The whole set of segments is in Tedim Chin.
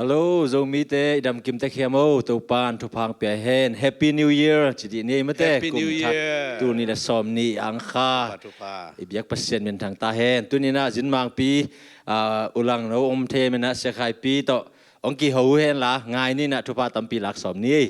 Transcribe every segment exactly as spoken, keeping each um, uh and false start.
Hello, Zomite, i damkim tek hiam o, Topan thupha hong pia hen. Happy New Year ci dih ni ei mate. Happy New Year. Kum thak tul nih le sawm nih ang kha. Thupha, thupha. I biak Pasian minthang ta hen. Tuni-in ah Zin Mangpi, ah, U Langno om thei hi-in ah, Sia Khai Pi tawh hong kiho hen la, ngai ni-in ah, thupha tampi lak sawm ni ei.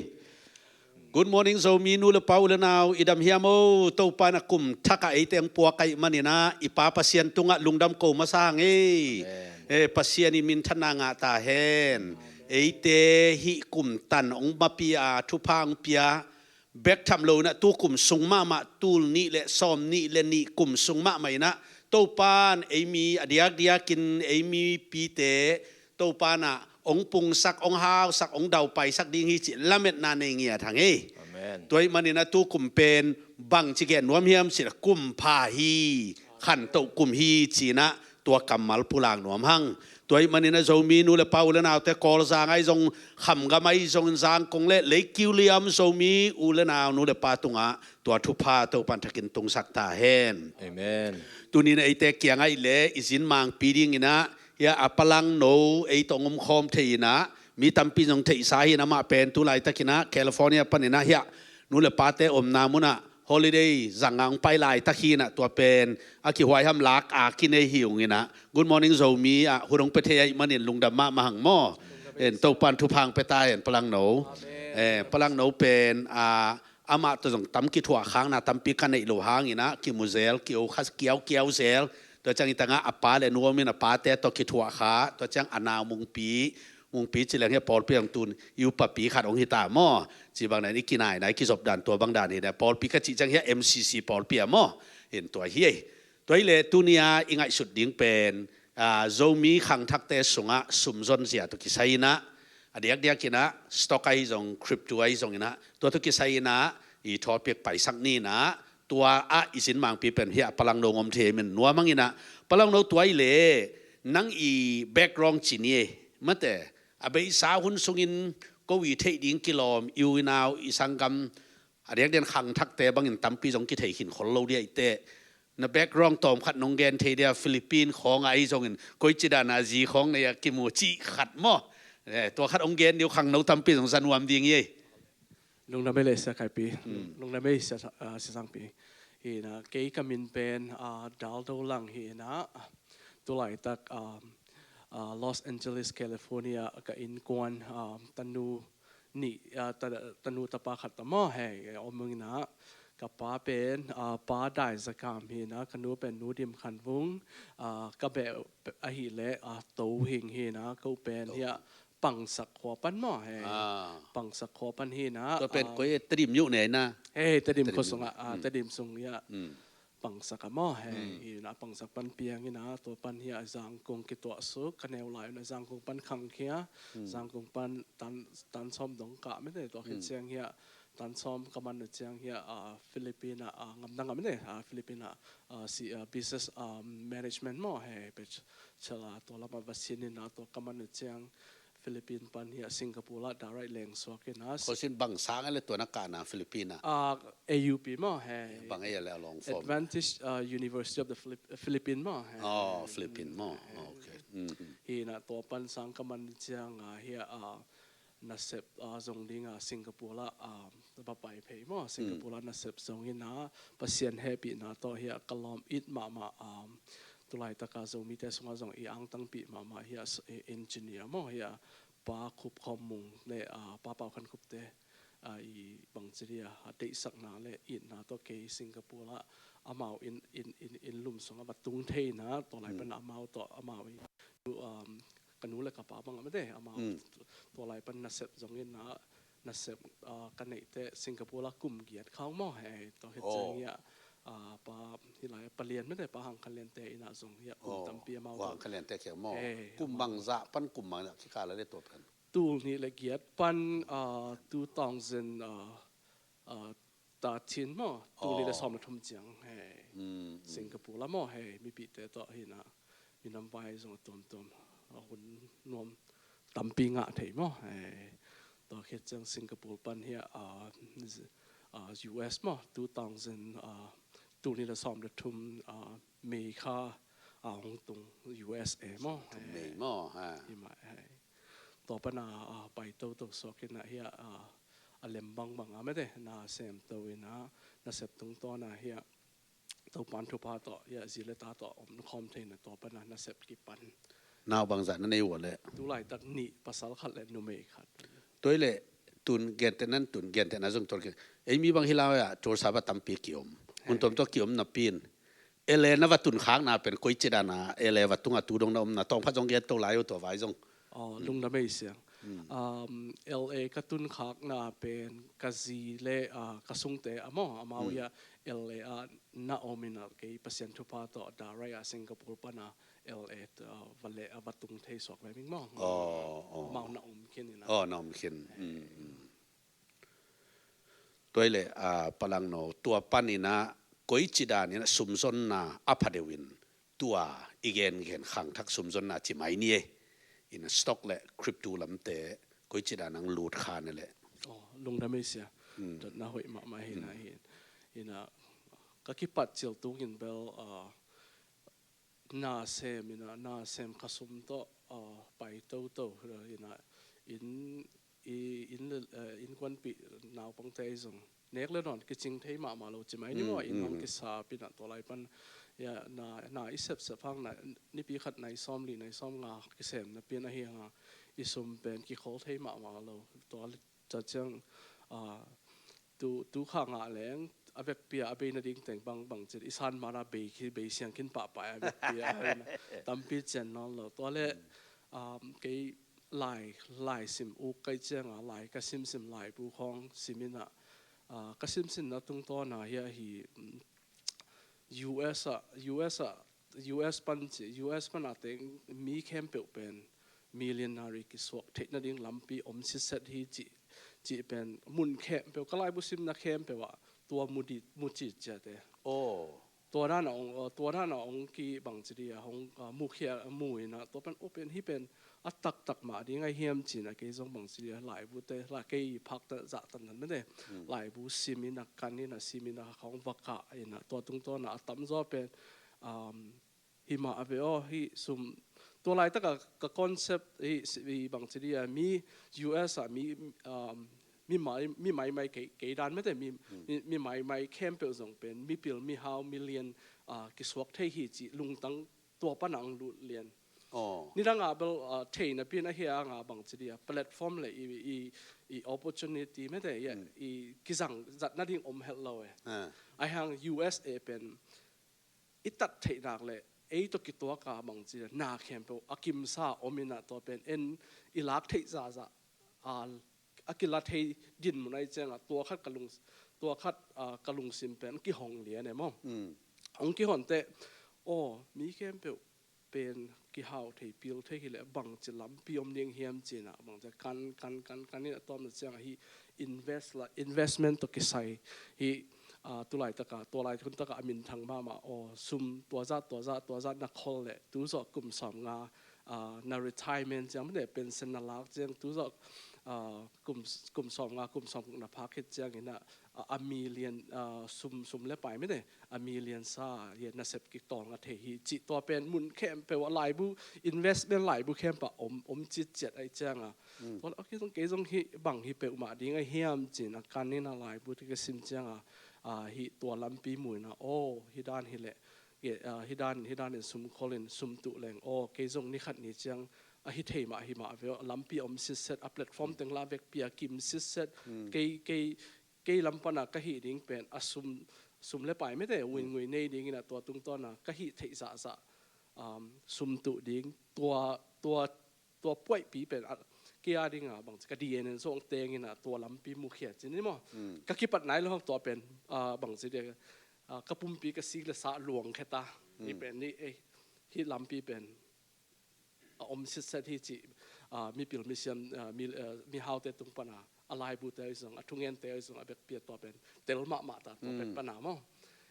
Good morning, Zomi nu le pa, u le nau, i dam hiam o? Topan a kum thak ah eite hong puak ahih manin ah, i Pa Pasian tungah lungdam ko masa hang ei. Amen. Eh, Pasian in minthanna ngah ta hen. Eite hih kum tan hong mapi a, thupha hong pia, bek tham lo-in ah tu kum sung mahmah, tul nih le sawm nih le nih kum sung mahmah in ah, Topan ei mi a diakdiakin ei mipite Topan ah hong pungsak, hong hausak, hong daupaisak ding hi cih lametna nei ngiat hang ei. Amen. Tua ahih manin ah tu kum pen bangci gen nuam hiam cih leh, kum pha hi, khantoh kum hi ci-in ah tua kammal pulak nuam hang. Tua ahih manin ah Zomi nu le pa, u le naute, Kawlzang ahi zong, Khamgam ahi zong, Zangkong le Leikiu liam Zomi u le nau, nu le pa tungah tua thupha Topan thakin tungsak ta hen. Amen. Tuni-in ah eite kiangah i leh, i Zin Mangpi dingin ah, hiah a Pa Langno ei tawh hong omkhawm thei-in ah, mi tampi zong theihsa hi-in ah, amah pen tu laitakin ah California panin ah hiah nu le pate omna munah holiday zang a hong pai laitak hi-in ah, tua pen a kihuai hamlak a kinei hi ung in ah, Good Morning Zomi ah hun hong pia thei ahih manin lungdam mahmah hang maw. En, Topan thupha hong pia ta hen, Pa Langno. Amen. Eh, Pa Langno pen, ah, amah tawh zong tam kithuahkhakna tampi ka neih loh hangin ah kimu zel, ki-o kha kiaukiau zel. Tua ciang hi tangah a pa le nu om in, a pate tawh kithuahkha, tua ciang a nau Mungpi, Mungpi ci leng hiah pawlpi ah tun i upapi khat hong hi ta maw. Ci bang dan i kinaina, i kizop dan tua bang dan hi na, pawlpi ka cih ciang hiah M C C pawlpi ah maw. Hin tua hi ei. Tua hi leh tuni-a i ngaihsut ding pen, ah, Zomi khangthakte sungah sum zonzia tawh kisai-in ah, a diakdiakin ah stock ahi zong, crypto ahi zongin ah, tua tawh kisai-in ah i topic paisak ni-in ah, tua ah i Zin Mangpi pen hiah Pa Langno hong om thei ahih manin nuam hang in ah, Pa Langno, tua hi leh nang i background ci ni ei mate, a beisa hun sungin ko i theih ding kilawm, i u i nau, i sanggam, a diakdiakin khangthakte bangin tampi zong kithei khin khol lo ding ahih teh, na background tawmkhat nong gen thei dia? Philippine khawng ahi zongin, koici dan a zi khawng nei a kimu cih khat maw. Eh, tua khat hong gen ni uh, khangno tampi zong za nuam ding hi ei. Lungdam ei leh Sia Khai Pi. Hmm. Lungdam ei Sia, ah, Sia Sang Pi. Hi-in ah, kei ka min pen, ah, Dal Do Lang hi-in ah, tu laitak, ah, ah, Los Angeles, California ka innkuan, ah, tanu nih, ah, ta-, tanu tapa khat tawh maw, hei, om ung in ah, ka pa pen, ah, Pa Dai Za Kam hi-in ah, ka nu pen Nu Dim Khan Vung, ah, ka beh ahih leh, ah, To Hing hi-in ah, ko pen hiah Pangsak khua pan maw, hei. Ah. Pangsak khua pan hi-in ah, tua pen, ah, koi, Tedim uh nei na? Hei, Tedim khua sungah, ah, Tedim sung hiah. Hmm. Pangsak ah maw, hei, hi-in ah Pangsak pan piang in ah, tua pan hiah Zangkong kituahsuk, ka neu lai un ah Zangkong pan khangkhia, Zangkong pan tan, tan sawm dong kah mate, tua khit ciang hiah tan sawm ka man uh ciang hiah, ah, Philippine ah, ah, ngamdang ah mate, ah, Philippine ah, ah, si, ah, business, ah, management maw, hei, bachelor tua lamah va sin in ah, tua ka man uh ciang Philippine pan hiah Singapore ah direct lengsuak in ah. Khuasin bang sang a le tua na kahna Philippine ah? Ah, A U P maw, hei. Bang a le a long form? Adventist, ah, University of the Philip-, Philippine maw, hei. Oh, Philippine maw. Hei. Okay. Mhm. Hi-in ah tua pan sang ka man ciang ah hiah, ah, nasep, ah, zong ding ah Singapore ah, ah, va pai phei maw. Singapore ah nasep zong in ah, Pasian hehpihna tawh hiah ka lawm it mahmah, ah, tu laitak a Zomite sungah zong i angtangpih mahmah hiah s-, i engineer maw, hiah Pa Khup Khawm Mung le, ah, Pa Pau Khan Khupte, ah, i bangci dia, ah, deihsakna le itna tawh kei Singapore ah amau inn, inn, inn, inn lum sungah va tung thei in ah, tua lai pan amau tawh, amau i, um, ka nu le ka pa bang ah mate, amau tua lai pan nasep zong in ah, nasep, ah, ka neih teh Singapore ah kum giat khawng maw, hei, tua khit ciang hiah, ah, Pa, hih lai Pa Lian mate, Pa Hang Khan Liante inn ah zong hiah kum tampi amau tawh. Hang Khan Liante kiang maw. Hei, kum bangzah pan kum bangzah kikal a le tua pen? Tul nih le giat pan, ah, two thousand, ah, ah, thirteen maw, tul nih le sawm le thum ciang, hei. Singapore ah maw, hei, mipihte tawh hi-in ah, minam vai zong a tuamtuam, a hun nuam tampi ngah thei maw, hei. Tua khit ciang Singapore pan hiah, ah, z-, ah, U S maw, two thousand, ah, tul nih le sawm le thum, ah, May kha, ah, hong tung U S A maw, hei. May maw, ha. Hi mah, hei. Tua pana a pai toto suak in ah hiah a lem bangbang a mete na sem to in ah nasep tungtawn ah hiah Topan thupha tawh hiah zi le ta tawh om khawm theina tua pana nasep kipan. Nau bangzah na nei uh a leh? Tu laitak nih, pasal khat le numei khat. Tua hi leh tun gentehna, tun gentehna zong tuan kei. Ei mi bang hi lai ah Tulsa va tampi kiom. Hun tuam tawh kiom napi in L A na va tun khakna pen koici dana L A va tunga tu dong na omna tawngphat zong gen to lai uh tua vai zong. Aw, lungdam ei siang. Um, L A ka tun khakna pen ka zi le ah, ka sungte a maw, amau hiah L A ah na om in ah kei Pasian thupha tawh direct ah Singapore pana L A ah va le ah va tung thei suak ve ming maw. Aw, aw. Amau na om khin in ah. Aw, na om khin. Mm, mm. Tua hi leh ah, Palangno, tua panin ah koici danin ah sumzonna a pha deuh in tua i gengen khangthak sumzonna ci mai ni e. In ah stock le crypto lamte koici dan ang lut kha ne leh? Aw, lungdam ei sia. Dotna hoih mahmah hi na hi. In ah ka kipat cil tungin bel ah, na sem in ah, na sem ka sum tawh ah, pai toto in ah, inn, i, inn le, eh, innkuanpih naupangte zong nek le dawn kicing thei mahmah lo ci mai ni maw, inn hong kisap in ah tua lai pan hiah na, na i sepsep hang na, nipi khat nai sawmli nai sawmnga kisem napi in ahi hang a i sum pen kikhol thei mahmah lo. Tua le ta ciang ah, tu, tu kha ngah leng a vekpi a bei nading teng bang, bangci i san mana bei khi, bei siang khin pahpah a vekpi a tampi cian nawn lo. Tua le um, kei lai, lai sim uk kai cianga lai ka simsim laibu khawng sim in ah, ah, ka simsimna tungtawn ah hiah hi, um, U S ah, U S ah, U S pan ci, U S pan a teng mi khempeuh pen millionaire kisuak theih nading lampi om sitset hi ci, ci pen mun khempeuh, ka laibu simna khempeuh ah tua mu di, mu ci ciate. Aw. Tua dan a ong, tua dan a ong ki bangci di a hong, ah, mukhia mu in ah tua pen, aw pen hi pen a taktak mah ding a hiam ci in ah kei zong bangci di a laibute, la kei phakta zahtan nan mete. Laibu sim in ah kan in ah sim in ah khawng va kah in ah tua tungtawn ah a tamzaw pen, um, hi mah a ve aw, hi sum. Tua laitaka ka concept hi, hi bangci di a mi U S ah mi, um, mi mai, mi maimai kei, kei dan mete mi, mi, mi maimai khempeuh zong pen mipil mihau million ah, kisuak thei hi ci lungtang tua pana ang lut lian. Aw. Nidang ah bel ah, theina pin ahi anga bangci di a platform le i, i, i opportunity mete i, i kizang zat nading om het lo e. Ahi hang U S A pen i tat theih nak le ei tawh kituak a bangci na khempeuh a kimsa om in ah tua pen en i lak theih zahzah a, a kila thei dinmun ahi ciangah tua khat ka lung, tua khat ah, ka lungsim pen kihong lian e maw. Hong kihon teh aw mi khempeuh pen kihau thei pil thei hileh bangci lampi om ding hiam ci in ah bangci kan kan kan kan in a tawmna ciangah hi invest la, investment tawh kisai hi, ah, tu laitaka, tua lai hun taka a minthang mahmah aw sum tua zat tua zat tua zat na khol leh tu zawh kum sawmnga, ah, na retirement ciang mete pension na lak ciang tu zawh, ah, kum, kum sawmnga kum sawmguk na phak khit ciangin ah, a, a million, ah, sum, sum le pai mete a million sa hi nasep kitawlnga thei hi cih tua pen mun khempeuh a laibu investment laibu khempeuh om, om citciat ahi cianga. Tua a kei zong, kei zong hi bang hi peuhmah ding a hiam ci in a kan in a laibu te ka sim cianga, ah, hi tua lampi mu in ah aw hi dan hileh, ah, hi dan, hi dan in sum khol in sum tuh leng aw kei zong ni khat ni ciang a hi thei mah hi mah ve aw, lampi a om sitset a platform teng la vekpi a kim sitset. Kei, kei, kei lam pana ka hih ding pen a sum, sum le pai mete win ngui nei dingin a tua tungtawna ka hih theih zahzah, um, sum tuh ding tua, tua, tua puaihpi pen a, kei a dinga bang ka D N A in sawng tengin a tua lampi mukhia cin ni maw. Ka kipat nai lo hang tua pen, ah, bang ci dia, ah, ka pumpi ka sik le sa luang kheta. Hi pen ni, eh, hi lampi pen a om sitset hi ci, ah, mipil misiam, ah, mi, ah, mihaute tung pana a laibute ahi zong, a thungente ahi zong a bekpi a tua pen tel mahmah ta tua pen pana maw.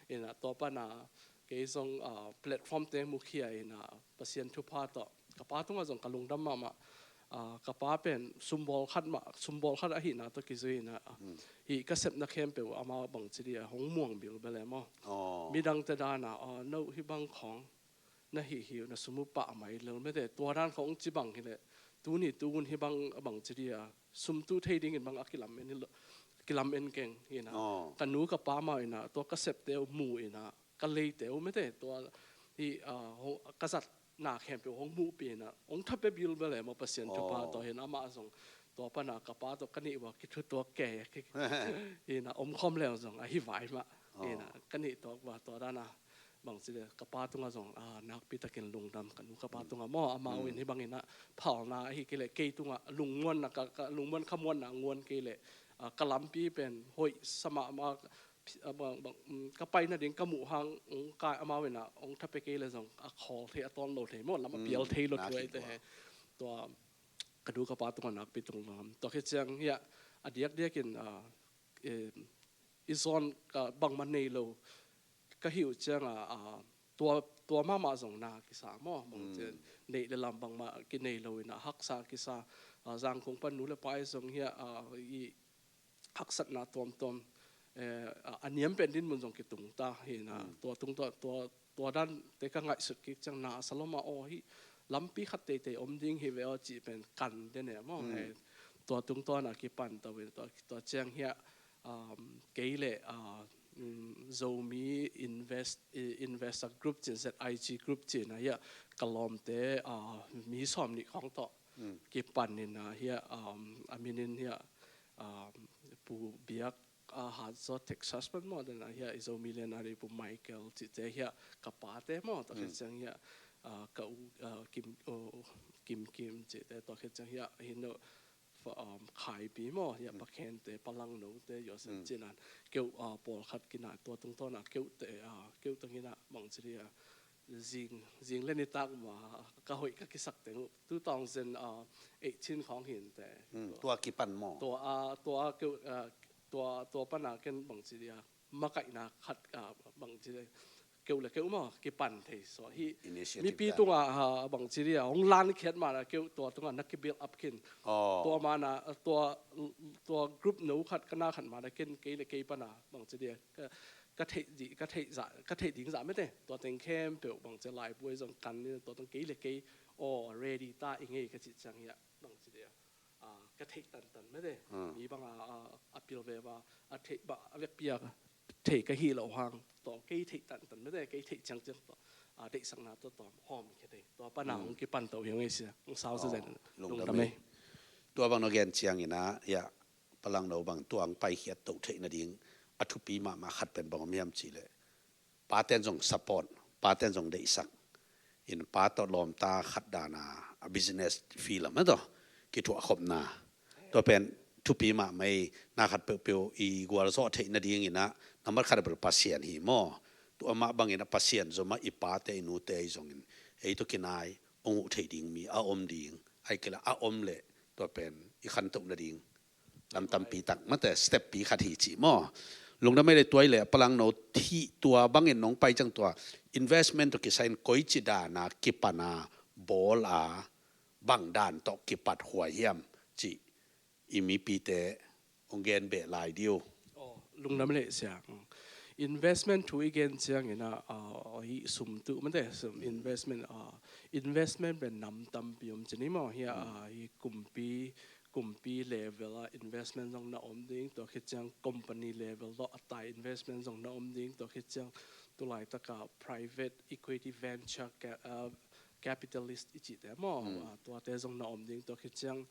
Ina tua pana kei zong, ah, platform teng mukhia ina Pasian thupha tawh ka pa tungah zong ka lungdam mahmah. Ah, ka pa pen sumbawl khat mah, sumbawl khat ahihna tawh kizui ina, ah, hi ka sepna khempeuh ama bang ci dia hong muang bilbel e maw. Midangte dana, ah, no hi bang khawng na hih hi uh na sum uh pah mai lel mete tua dan khawng ci bang hileh tuni tuun hih bang, bangci dia, sum tuh thei dingin bang a kilamen hi lo, kilamen keng hi na. Ka nu ka pa mah in ah, tua ka septe uh mu in ah, ka leite uh mete, tua hih, ah, ka zatna khempeuh hong muhpih in ah, hong thapia bilbel e maw Pasian thupha tawh hi na, amah zong tua pan ah ka pa tawh ka nih uh a kithutuak kei, hi na, omkhawm leng zong a hi vai mah, hi na, ka nih tuak uh a, tua dan a bangci dia, ka pa tungah zong, ah, nakpi takin lungdam, ka nu ka pa tungah maw, amau in hih bangin ah phalna ahi kei leh kei tungah lungmuanna, ka, ka lungmuan khamuanna nguan kei leh, ah, ka lampi pen hoih sa mahmah, ah, bang, bang, um, ka pai nading ka muh hang, um, ka, amau in ah hong thapia kei leh zong a khawl thei, a tawn lo thei maw, lam a pial thei lo thu ahi te he. Tua ka nu ka pa tungah nakpi tung lungdam. Tua khit ciang hiah a diakdiakin, ah, eh, i zawn ka bangmah nei lo ka hih uh ciangah, ah, tua, tua mahmah zong na kisa maw, bangci neih le lam bangmah kinei lo in ah haksa kisa, ah, Zangkong pan nu le pa i zong hiah, ah, i haksatna tuamtuam, eh, a, a niam pen dinmun zong kitung ta hi na, tua tung tua, tua, tua dante ka ngaihsut kik ciang na a sa lom a, aw, hih lampi khat teitei om ding hi ve aw cih pen kan den e maw. He, tua tungtawn a kipan to in tua, tua ciang hiah, um, kei le, uh, um, Zomi Invest, i, Investor Group cin, Z I G Group cin a hiah ka lawmte, uh, mi sawm nih khawng tawh kipan in a hiah, um, a minin hiah, um, Pu Biak, a, Hatzaw Texas pan maw, dan a hiah i Zomi Lian a dei Pu Michael cihte hiah ka pate maw, tua khit ciang hiah, a, ka u, a, Kim, o, Kim Kim cihte, tua khit ciang hiah hi no, fa, um, Khaipi maw, hiah Pa Khente, Pa Langnote, Yosef cin an, keuh, a, pawlkhat kinai, tua tungtawn a keuhte, a, keuh tungin a bangci dia, zing, zing le nitak ma ka hoih ka kisak teng uh, two thousand eighteen khawng hi inteh. Tua kipan maw? Tua, a, tua keuh, a, tua, tua pan a ken bangci dia, makaihna khat, a, bangci dia, keuh le keuh maw, kipan thei. So hih mipi tungah, a, bangci dia, hong lankhiat ma na keuh tua tungah na ki build up khin. Tua ma na, tua, tua group no khat ka na khat ma na ken kei le kei pan a, bangci dia, ka, ka theih ding, ka theih zah, ka theih ding zah mete. Tua teng khempeuh bangci laibu ahi zong kan ni, tua teng kei le kei, aw, ready ta i ngei ka cih ciang hiah, bangci dia, a, ka theih tantan mete. Mi bang a, a, a pil ve va, a theih ba, a vekpi a theih ka hih loh hang, tua kei theih tantan mete, kei theih ciangciang tua, a, deihsakna tua, tua hawm khe thei. Tua pan a hong kipan to hi hong ei sia, hong sau sa zen. Lungdam ei. Tua bang no gen ciangin a, hiah, Pa Langno bang tua hong paikhiat to theih nading a thupi mahmah khat pen bang om hiam cih leh, paten zong support, paten zong deihsak in, pa tawh lawmta khat dan a, a business field a mah tawh kithuah khopna, tua pen thupi mahmah ei. Na khat peuhpeuh i gualzawh theih nadingin a, nambat khat a bel Pasian hi maw. Tua mah bangin a Pasian zom a i pate i nute i zongin ei tawh kinai hong huh theih ding mi a om ding, ahih kei leh a om leh tua pen i khantoh nading lam tampi tak mate, step pi khat hi cih maw. Lungdam ei le, tua i le Pa Langno, hih tua bangin nong pai ciang tua investment tawh kisai in koici dan a kipan a bawl a, bang dan tawh kipat huai hiam cih i mipite hong gen beh lai dih uh. Aw, lungdam leh sia. Investment thu i gen ciangin a, a, hih sum tuh mate, sum investment, a, investment pen nam tampi om ci ni maw. Hiah, a, hih kumpi, kumpi level a investment zong na om ding, tua khit ciang company level tawh a tai investment zong na om ding, tua khit ciang tu laitak a private equity venture ca-, a, capitalist i cihte maw, a, tuate zong na om ding, tua khit ciang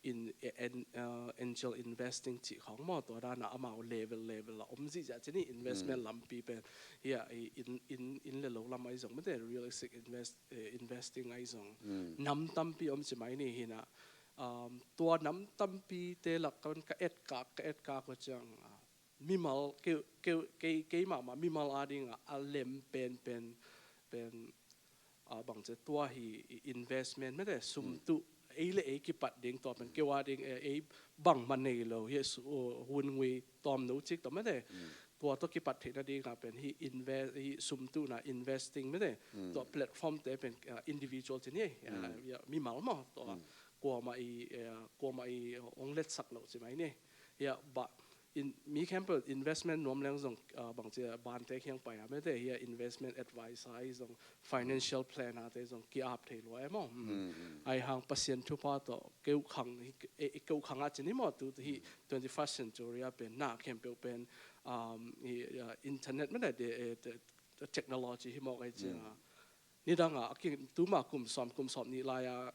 in, en-, a, angel investing cih khawng maw, tua dan a amau level, level a om zihziah ci ni, investment lampi pen. Hiah, i, in, in, inn le lo lam ahi zong mate, real estate invest, eh, investing ahi zong. Nam tampi om ci mai ni hi na. Um, tua nam tampite lak kan ka etkak, ka etkak uh ciang, a, mimal, kei, kei, kei, kei mahmah mimal a ding a, a lem pen, pen, pen, a, bangci tua hi i investment mate, sum tuh, ei le ei kipat ding tua pen, kei a ding, eh, ei bangmah nei lo, hi su-, uh, hun ngui tawm no cik tua mate. Tua tua kipat theih nading a pen, hi inve-, hi sum tuhna investing mate. Tua platform te pen, a, individual ci ni, a, hiah, mimal maw, tua kuamah i, a, kuamah i, a, hong letsak lo ci mai ni. Hiah, bah, in, mi khempeuh investment nuam leng zong, ah, bangci a bante kiang pai a, mete hi a investment advisor ahi zong, financial planner te zong ki-ap thei lua e maw. Ahi hang Pasian thupha tawh keukhang, keukhang a cin hi maw, tu hi twenty-first century a pen na khempeuh pen, um, hi, ah, internet mete de, eh, de, technology hi mawk ahi cianga. Nidanga a ki, tuma kum sawm, kum sawm nih lai-a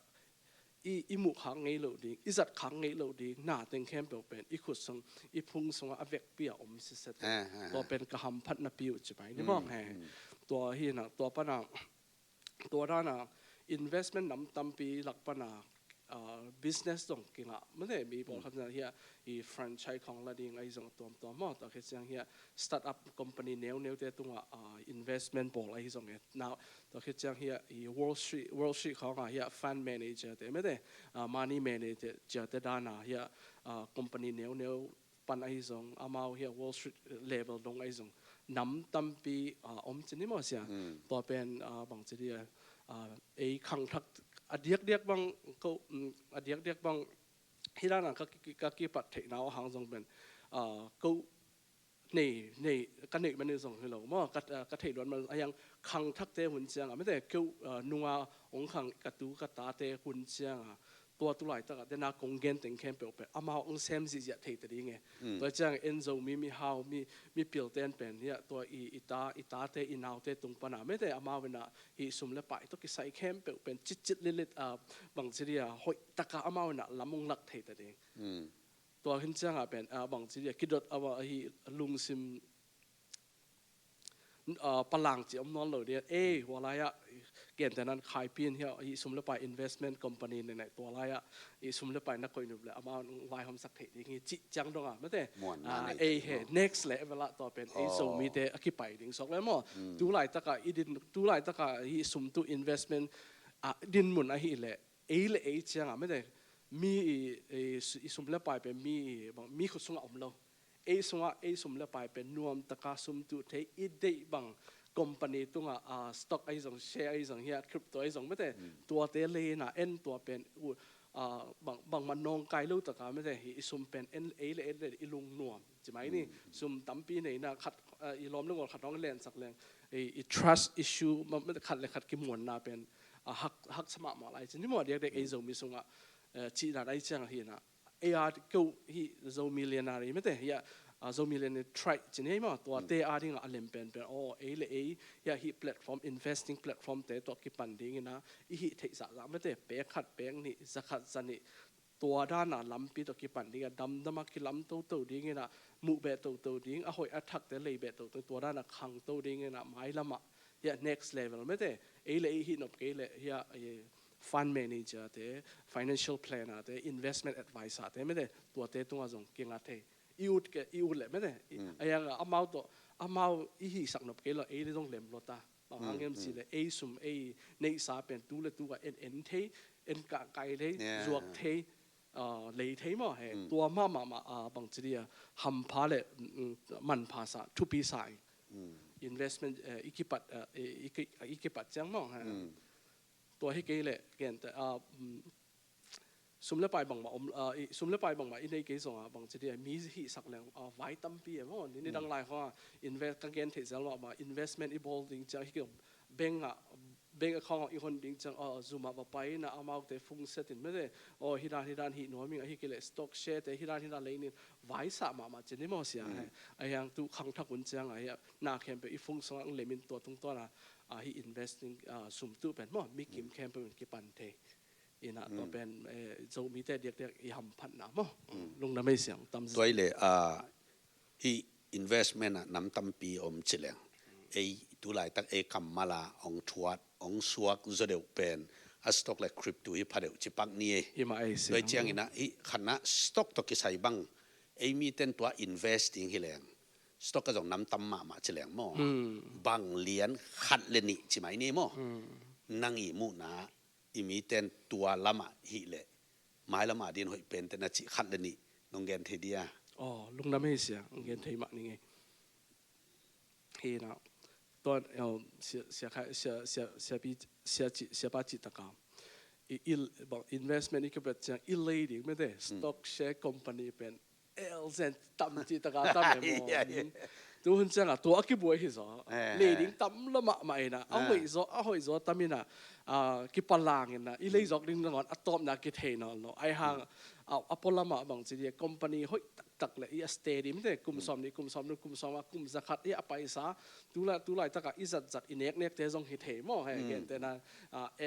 i, i muh khak ngei loh ding, i zat khak ngei loh ding na teng khempeuh pen i khut sung, i phung sungah a vekpi a om siset. Tua pen ka hamphatna pi uh ci pai ni mawk he. Tua hi na, tua pana, tua dana investment nam tampi lak pana, ah, business zong kingah mete, mi pawlkhat na hi a, i franchise khong la ding ahi zong tuamtuam maw, tua khit ciang hi a startup company neuneute tungah, ah, investment bawl ahi zong e. Now, tua khit ciang hi a i Wall Street, Wall Street khong a hi a fund manager te mete, ah, money manager te dana hi a, ah, company neuneu pan ahi zong, amau hi a Wall Street level dong ahi zong nam tampi, ah, om cin hi maw sia. Tua pen, ah, bangci dia, ah, ei khangthak a diakdiak bang ko, mm, a diakdiak bang hi dana ka ki, ka kipat theihna uh hang zong pen, ah, ko nei, nei, ka neih man zong hi lo maw, ka, ah, ka theih luat man a hiang khangthakte hun cianga mete keu, ah, nunga ong khang ka tu ka tate hun cianga tua tulaitakah tena kong gen teng khempeuh pen amau ong sem zihziah thei ta ding e. Tua ciang en Zomi mihau, mi, mipil ten pen hi a tua i, i ta, i tate i naute tung pana mete amau ina hi sum le pai tawh kisai khempeuh pen citcit lilit, ah, bangci dia hoihtaka amau ina lam ong lak thei ta ding. Tua hin cianga pen, ah, bangci dia kidot a hi lungsim, ah, palang ci om nawn lo dia. Ei, hua lai-ah gentenan Khaipin hi a, hi sum le pai investment company nei nei tua lai-ah hi sum le pai na koih nup le amau vaihawmsak thei ding hi cih ciang donga mete. Ei he next level ah tua pen ei Zomite a kipai ding suak le maw. Tulaitaka i din, tulaitaka hi sum tu investment, ah, dinmun ahih leh ei le ei cianga mete mi i, i, i sum le pai pen mi i, bang, mi khut sungah om lo. Ei sungah ei sum le pai pen nuamtaka sum tuh thei i deih bang company tungah, ah, stock ahi zong, share ahi zong hi a crypto ahi zong mete tuate leina en tua pen, uh, ah, bang, bangmah nawngkai lo taka mete hi i sum pen en ei le ei le i lungnuam ci mai ni. Sum tampi neina khat, ah, i lawm le ngol khat hong lensak leng i, i trust issue ma, ma, khat le khat kimuanna pen, ah, hak, haksa mahmah lai cin hi maw diakdiak ei Zomi sungah, eh, cihna dai ciang ahina. Ei a keu hi Zo millionaire mete hi a, ah, Zo millionaire tribe cin hi maw tuate a dingah a lem penpen aw ei le ei hi a hi platform, investing platform te tawh kipan dingina i hih theih zahzah mete pek khat pek nih za khat za nih tua dana lampi tawh kipan dingin a damdama kilam toto dingin a muhbeh toto ding a hoih a thakte leibeh toto tua dana khangto dingin a mailamah hi a next level mete ei le ei hih nop kei le hi a, eh, fund manager te, financial planner te, investment advisor te mete tuate tungah zong kinga thei. I ut ke, i ut le mete a hiang amau tawh amau i hihsak nop kei lo ei le zong lem lota. Bang hang em ci le ei sum ei neihsa pen tu le tu a en en thei, en kah kai thei, zuak thei, ah, lei thei maw he. Tua mahmah mah, ah, bangci dia hampha le, mm, manpha sa, thupi sa i. Investment, eh, i kipat, eh, i, i, i kipat ciang maw he. Tua hi kei le gente, ah, mm, sum le pai bangmah om, ah, i, sum le pai bangmah i nei kei zonga bangci dia mi hihsak leng, ah, vai tampi e maw ni, ni dang lai khonga invest ka gen theih zel mahmah investment i bawl ding ciang hi kei bank ah, bank account ah i hon ding ciang, ah, zumah va pai ina amaute phung setin mete, oh, hi dan hi dan hih nuam ing ahi kei le stock share te hi dan hi dan lei nin vaisah mahmah cin ni maw sia he. A hiang tu khangthak un ciang a hi a na khempeuh i phung sungah ang lemin tua tungtuana, ah, hi investing, ah, sum tu pen maw mi kim khempeuh in kipan thei. Ina tua pen, eh, Zomite diakdiak i hamphatna maw. Lungdam ei siang tam. Tua i le, ah, hi investment ah nam tampi om ci leng ei tu laitak ei kammal a ong thuat ong suak zaw deuh pen a stock le crypto hi pha deuh ci pak ni ei. Hi mah ei siang. Tua i ciang ina hi khatna stock tawh kisai bang ei miten tua investing hi leng stock a zong nam tam mahmah ci leng maw. Bang lian khat le nih ci mai ni maw. Nang i muhna i miten tua lamah hih leh mailamah din hoih pente na cih khat le nih nong gen thei dia. Oh, lungdam ei sia, nong gen thei mah ni ngei. Hi na, tuan, eh, sia, sia, sia, sia, sia pi, sia ci, sia pa cih taka i, i, bang investment i kipat ciang i lei ding mete stock share company pen L Z tam ci taka tam e maw. Tu hun ciangah tua a kibuai hi zaw. Lei ding tam lo mahmah inah a hoih zaw a hoih zaw tam inah kipalang inah i lei zawk ding nangawn a tawpna kithei nawn lo. Ai hang a pualamah bangci dia company hoih taktak le i a steady mite kum sawm nih kum sawm nih kum sawm a kum zakhat i a paisa tulai tulai takah i zatzat i neknekte zong hi thei maw. He gentena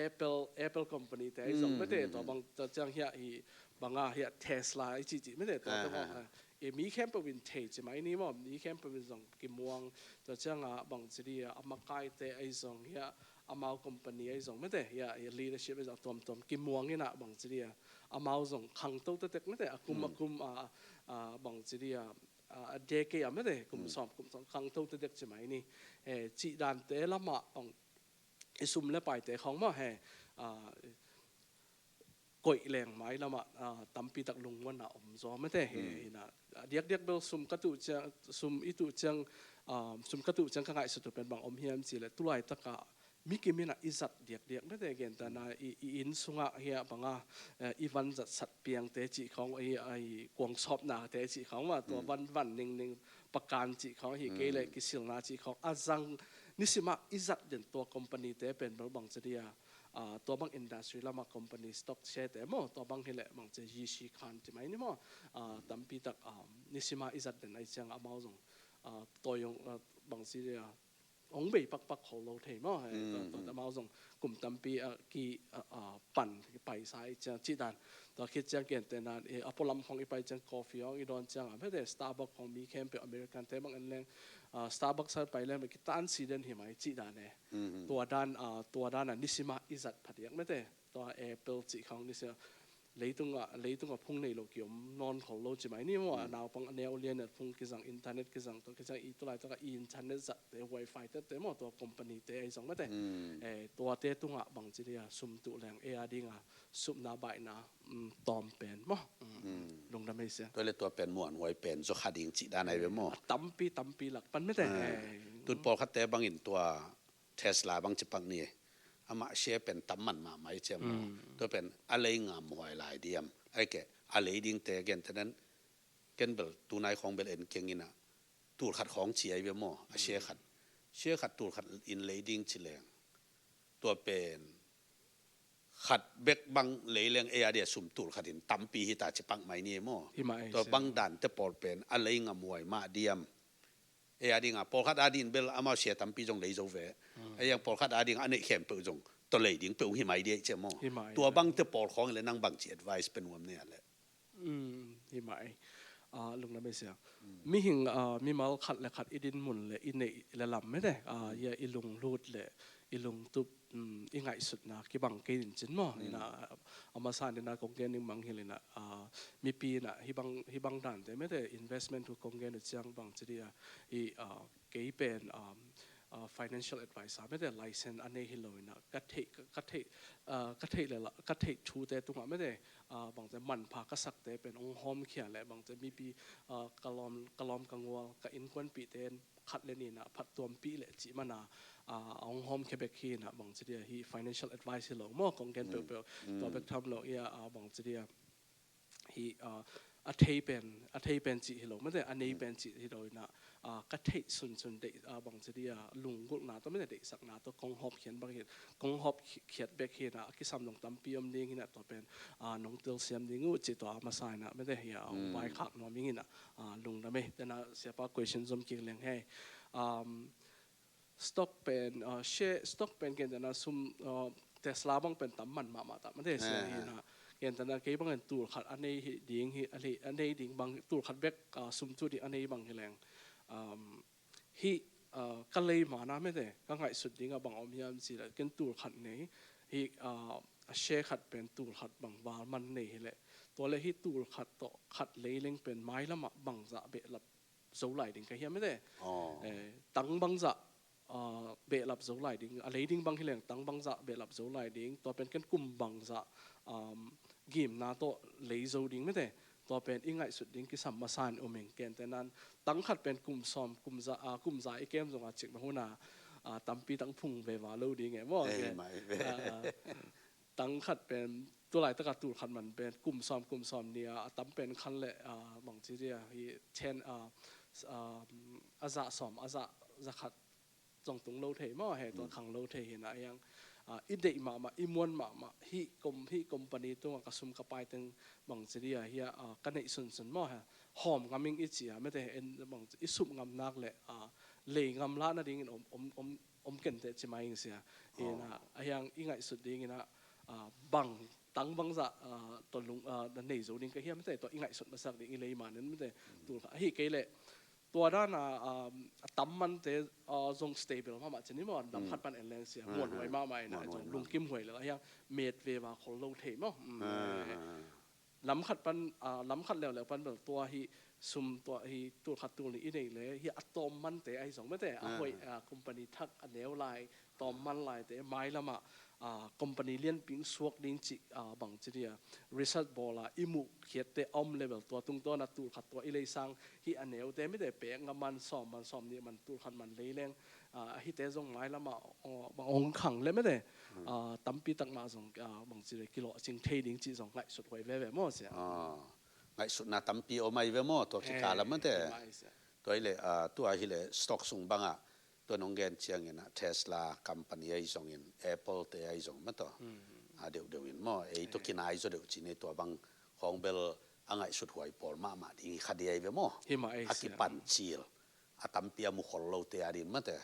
Apple Apple company te i zong mite tua bang ciang hiah hi banga hiah Tesla i cihcih mite tua te maw. E mi khempeuh in thei ci mai ni maw, mi khempeuh in zong kimuang. Tua cianga bangci dia a makaite ahi zong hiah amau company ahi zong mite hiah leadership ahi zong tuamtuam kimuang inah bangci dia amau zong khangto tetek mite a kum a kum a bangci dia a decade a mite kum sawm kum sawm khangto tetek ci mai ni. He cih dante lamah bang i sum le paite khawng maw he koih leng mai lamah tampi tak lungmuanna om zaw mete hi. Ina a diakdiak bel sum ka tuh ciang sum i tuh ciang sum ka tuh ciang ka ngaihsut uh pen bang om hiam cih leh tulai takah mi kim inah i zat diakdiak mete gentana i inn sungah hiah banga i van zatsat piangte cih khawng i kuangsawpnate cih khawng mah tua van van ningning pakan cih khawng hi kei leh kisilna cih khawng a zang nisimah i zat den tua company te pen bel bang ci dia tua bang industry lama company stock share te maw tua bang hileh bang ci G C khan ci mai ni maw tampi tak nisima i zat den ai ciang amau zong toyong bang ci dia ong bei pakpak kho lo thei maw. Tua amau zong kum tampi a ki pan paisa i ciang cih dan tua khit ciang gentena a pualam khong i pai ciang coffee hong i dawn ciang a mete Starbucks khong mi khempeuh American te bang en leng Starbucks a pai leng kitan si den hi mai cih dan e. Tua dan tua dan a nisima i zat phadiak mete tua Apple cih khawng nisima leitung ah leitung ah phung nei lo kiom nawn khol lo ci mai ni maw. Naupang a neu lian at phung kizang internet kizang tua kizang i tulai tua i internet zat te wifi te te maw tua company te ai zong mete tuate tungah bang ci dia sum tuh leng ei a dinga supna baihna tawm pen maw. Lungdam ei sia. Tua le tua pen muan huai pen zaw kha ding cih dan ai ve maw. Tampi tampi lak pan mete. Tun pawlkhatte bangin tua Tesla bang ci pak ni amah share pen tam man mahmah i ciam maw. Tua pen a lei ngam huai lai diam ai ke a lei dingte gentenen ken bel tunai khawng bel en keng inah tul khat khawng ci ai ve maw a share khat share khat tul khat in lei ding ci leng tua pen khat bek bang lei leng ei a dia sum tul khat in tampi hita ci pak mai ni maw. Tua bang dante pawl pen a lei ngam huai mah diam. Ei a dinga pawlkhat a din bel amau sia tampi zong lei zo ve. Ei ang pawlkhat a ding a neih khempeuh zong tua lei ding peuh hi mai dia i ciam maw. Tua bangte pawl khawng le nang bang ci advice pe nuam ne a le. Hi mai lungdam ei sia. Mihing mimal khat le khat i din mun le i neih le lam mete ia i lunglut le i lungtup i ngaihsutna kibang kei in cin maw. Ina a masa in ina kong gen ding bang hil ina mipi ina hibang hibang dante mete investment thu kong gen uh ciang bang ci dia i kei pen financial advisor mete license a nei hi lo ina ka theih ka theih ka theih le ka theih thute tungah mete bangte manpha ka sakte pen ong hawmkhia le bangte mipi ka lawm ka lawm ka ngual ka innkuanpihte khat le nina phattuampih le cih mana a hong hawmkhia bek hi na bang ci dia hi financial advice hi lo maw kong gen peuhpeuh tua bek tham lo ia bang ci dia hi a thei pen a thei pen cih hi lo mate a nei pen cih hi lo ina ka theih sunsun deih bang ci dia lunggulhna tawh mate deihsakna tawh kong hawmkhiat bek hi na a kisam dong tampi om ding hi na tua pen nong telsiam ding uh cih tua a masa ina mate hi a hong vaikhak nuam ing ina lungdam ei tena siapa question zom kik leng hei. Stock pen share stock pen ken tena sum Tesla bang pen tam man mahmah ta mate sia hi na ken tena kei bang en tul khat a nei hi ding hi a nei ding bang tul khat bek sum tu ding a nei bang hi leng hi ka lei mana mate ka ngaihsut ding a bang om hiam ci la ken tul khat nei hi a share khat pen tul khat bang val man nei hi leh tua le hi tul khat tawh khat lei leng pen mailamah bangzah behlap zo lai ding ka hiam mate tang bangzah behlap zo lai ding a lei ding bang hi leng tang bangzah behlap zo lai ding tua pen ken kum bangzah gimna tawh lei zo ding mate tua pen i ngaihsut ding kisam masa in um ing ken tenan tang khat pen kum sawm kum za a kum za i kem zonga cik bang huna tampi tang phung ve va lo ding e maw. Tang khat pen, tu laitaka tul khat man pen kum sawm, kum sawm nih a, a tam pen khan le, a, bangci dia hi, ten, a, a, a za sawm, a za, za khat zong tung lo thei maw, he tua khang lo thei hi na, a hiang, a, i deih mahmah, i muan mahmah, hih kom, hih company tungah ka sum ka pai teng bangci dia hi a, a, ka neih sunsun maw, he hawm ngam ing i ci a, mete en bang i sup ngam nak le, a, lei ngam lah nadingin om, om, om, om kenteh ci mai ing sia. Hi na, a hiang i ngaihsut dingin a, a, bang, tang bangzah, a, tua lung, a, na nei zo ding ka hiam te, tua i ngaihsut masak ding i lei manin mete, tul kha, ahi kei leh, tua dan a, a, a tam mante, a, zong stable mahmah ci ni maw, lam khat pan en leng sia, muan huai mahmah ina, zong lungkim huai le, a hiang met ve va khol lo thei maw. Lam khat pan, a, lam khat leuleu pan bel tua hi sum tua hi tul khat tul nih i nei le hi a tawm mante ahi zong mete, a hoih, a, company thak a neu lai, tawm man laite, mailamah, a, company lianpi suak ding cih, a, bangci dia, research bawl a i muh khiatte a om level tua tungtawn a tul khat tua i lei sang hi a neute mete, pek nga man, sawm man, sawm nih man, tul khat man lei leng, a, ahite zong mailamah, a, bang hong khang le mete, a, tampi tak mah zong, a, bangci dia kilawhcing thei ding cih zong ngaihsut huai veve maw sia. Ngaihsutna tampi om ahi ve maw, tua kikal a mete. Tua hi le, a, tua hi le stock sung bangah, tua nong gen ciangin a Tesla company ahi zongin, Apple te ahi zong mah tawh, a deuhdeuh in maw, ei tua kinai zaw deuh ci ni, tua bang khawng bel a ngaihsut huai pawl mahmah ding hi kha dia ahi ve maw. A kipan cil, a tampi a mu khol lote a din mate.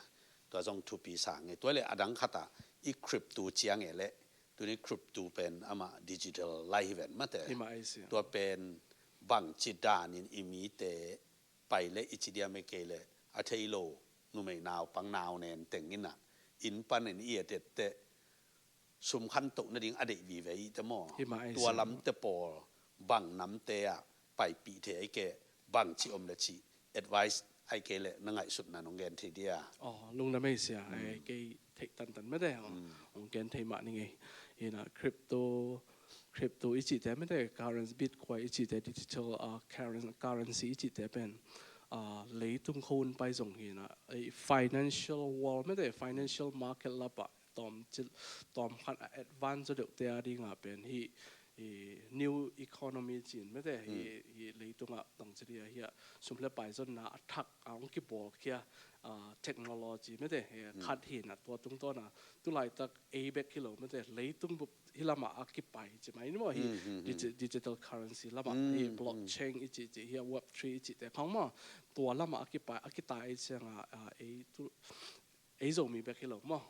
Tua zong thupi sa nge. Tua le a dang khat a i crypto ciang e le, tuni crypto pen amah digital lai hi ven mate. Tua pen bangci danin i mite pai le i ci diam e kei le a thei lo numei naupang nau nen teng in a inn panin i et etteh sum khantoh nading a deih vive i te maw. Tua lamte pawl bang namte ah paipih thei ai ke, bangci om le ci advice ai ke le na ngaihsutna nong gen thei dia. Aw, lungdam ei sia, kei theih tantan mete, aw, hong gen thei mah ning ei. Hi na, crypto, crypto i cihte mete, currency, Bitcoin i cihte, digital, uh, curren-, currency i cihte pen, uh, leitung khawng pai zong hi na, ei financial world mete, financial market lap ah tawm cil, tawm khan a advance zaw deuhte a dingah pen hi, hi new economy cin mete, hi, hi leitungah tang cili a hi a sum le pai zonna a thak a hong kibawl khia, a, technology mete, hi khat hi na tua tungtawn a tu laitak ei bek hi lo mete, leitung bup hi lamah a kipai ci mai ni maw, hi digi-, digital currency lamah hi blockchain i cih cih hi a web three i cihte khawng maw, tua lamah a kipai, a kitai ciangah, a, ei tu ei Zomi bek hi lo maw.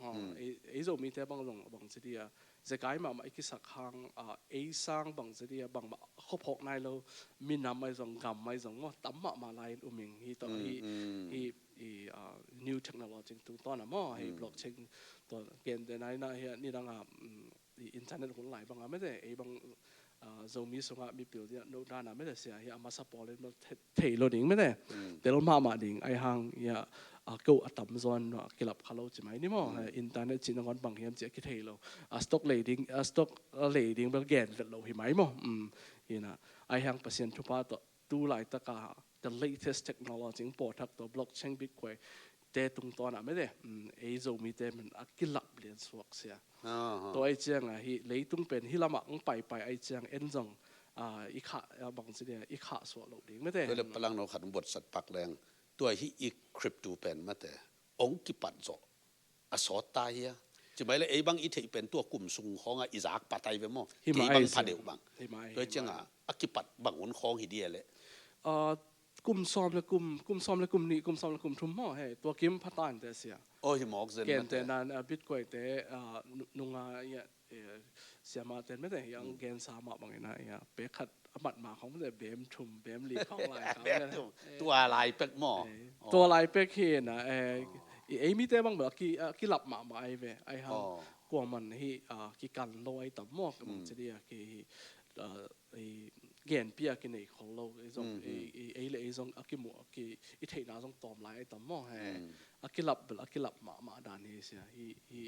Ei, ei Zomite bang zong bang ci dia, zekai mahmah i kisak hang, a, ei sang bang ci dia, bangmah khuaphawk nai lo minam ai zong, gam ai zong maw, tam mahmah lai in um ing hi tawh hi, hi, hi, a, new technology tungtawn a maw, hi blockchain tawh gente nai na hi a nidang a, um, i internet hun lai bang a mete, ei bang, a, Zomi sungah mipil dia no dan a mete sia hi a masa pawl in bel the-, thei lo ding mete. Tel mahmah ding ai hang hi a, a, ko a tam zawn a kilap kha lo ci mai ni maw. Internet cih nangawn bang hiam cih a kithei lo. A stock lei ding, a stock a lei ding bel gen vet lo hi mai maw. Hi na, ai hang Pasian thupha tawh tu laitaka the latest technology pawthak tawh blockchain, Bitcoin te tungtawn a mete, ei Zomite min a kilap lian suak sia. Tua ai ciang a hi leitung pen hi lamah ang paipai ai ciang en zong, a, i khah, a, bang ci dia, i khah suah lo ding mete. Tua le palang no khat buatsat pak leng, tua hi i crypto pen mate ong kipat zawh a sawt ta hia? Ci mai le ei bang i theih pen tua kum sung khawng a i zak pat ai ve maw? Hi mai bang pha deuh bang. Tua ciang a, a kipat bang un khawng hi dia le. A, kum sawm le kum, kum sawm le kum nih, kum sawm le kum thum maw, he, tua kim pha tan te sia. Aw, hi mawk zen mate. Kente nan, a, Bitcoin te, a, nu-, nunga, ia, e, siama ten mete, yang gensa mah bangin a, ia, pek khat a mat ma khawng mete, bem thum, bem li khawng lai khawng mete. Tua lai pek maw? Tua lai pek hi na, e, i ei mite bang bel a ki, a kilap mahmah ai ve, ai hang kuaman hi, a, kikan lo ai tam maw, ka bang ci dia ki hi, a, i genpi a kinei khol lo, i zong, i, i, ei le ei zong a kimuh, a ki, i theihna zong tawm lai ai tam maw, he. A kilap bel, a kilap mahmah dan hi sia, hi, hi,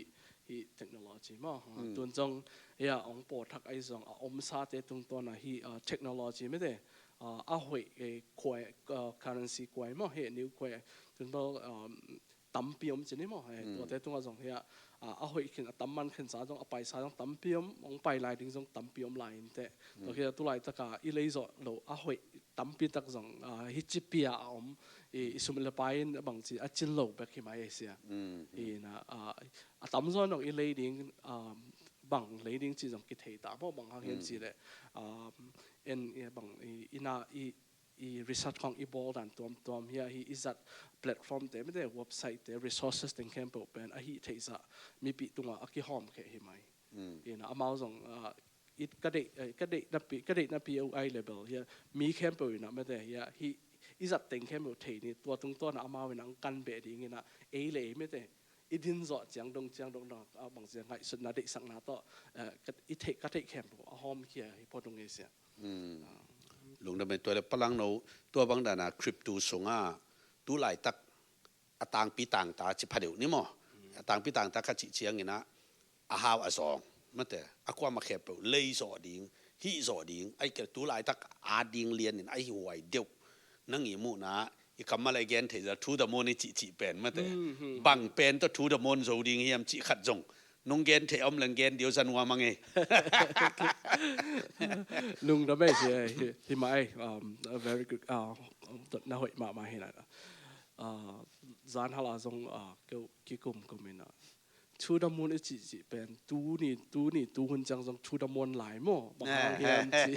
hi technology maw. Tun zong, ia, ong pawthak ai zong, a omsate tungtawn a hi, a, technology mete, a, a hoih, e, kuai, a, currency kuai maw, he, new kuai, tun bel, um, tampi om ci ni maw. Tuate tungah zong hiah a hoih khin, a tam man khin sa zong, a paisa zong tampi om, hong pai lai ding zong tampi om lai inteh. Tua khit a tu laitaka i leizawh loh a hoih tampi tak zong hi ci pia a om. I sum le pai in bangci a cin lo bek hi mai ei sia. Ina a tamzaw in hong i lei ding, bang lei ding ci zong kithei ta maw, bang hang hiam ci leh en bang ina i i research khong i bawl dan tuamtuam hiah hi i zat platform te mete, website te, resources teng khempeuh pen ahi theihzah mipih tungah a kihawm kheh hi mai. Ina amau zong ka deih ka deih napi ka deih napi uh ai level hiah mi khempeuh ina mete hiah hi i zat teng khempeuh thei ni, tua tungtawn a amau ina ang kan beh ding ina ei le ei mete i din zawh ciang dong ciang dong dong a bang ciang ngaihsutna deihsakna tawh i theih ka theih khempeuh a hawm khia hi phot ung ei sia. Lungdam ei. Tua le Palang no, tua bang dana crypto sungah tu laitak a tangpi tangta ci phadeuh ni maw? A tangpi tangta kha cih ciangin ah a hau a zawng mate, a kuama khempeuh lei zawh ding, hih zawh ding, ai ke tu laitak a ding lianin ai huai deuh. Nang i muhna i kammal a i gen theih zel thu damon i cihcih pen mate, bang pen tawh thu damon zo ding hiam cih khat zong nong gen theih om leng gen deuh zan ua mang ei. Lungdam ei hi, hi mah ei. Very good. Na hoih mahmah hi na. Zan hala zong keu kikum kum ina thu damon i cihcih pen tuni tuni tuhun ciang zong thu damon lai maw? Bang hang hiam ci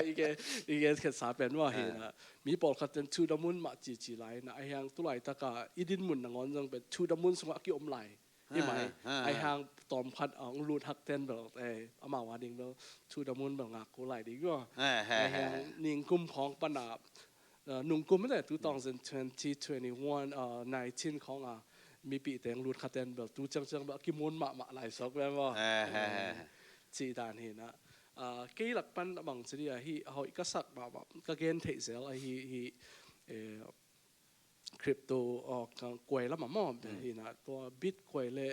i gen i gen khetsa pen maw hi na. Mi pawlkhat ten thu damon mah cihcih lai na, ahi hang tu laitaka i dinmun nangawn zong pen thu damon sungah a kiom lai. Hi mai. Ahi hang tawmkhat a hong lut hak ten bel amau a ding bel thu damon bel ngak ko lai ding maw? Ahi hang ningkum khawng pana nungkum le two thousand twenty, twenty-one, nineteen khawng a mipih teng lut khat ten bel tu ciangciang bel a kimuan mahmah lai suak ve maw? Cih dan hi na. Kei lak pan a bang ci dia hi a hoih ka sak mahmah ka gen theih zel ahi hi. Crypto kuai lamah maw, hi na tua Bitcoin le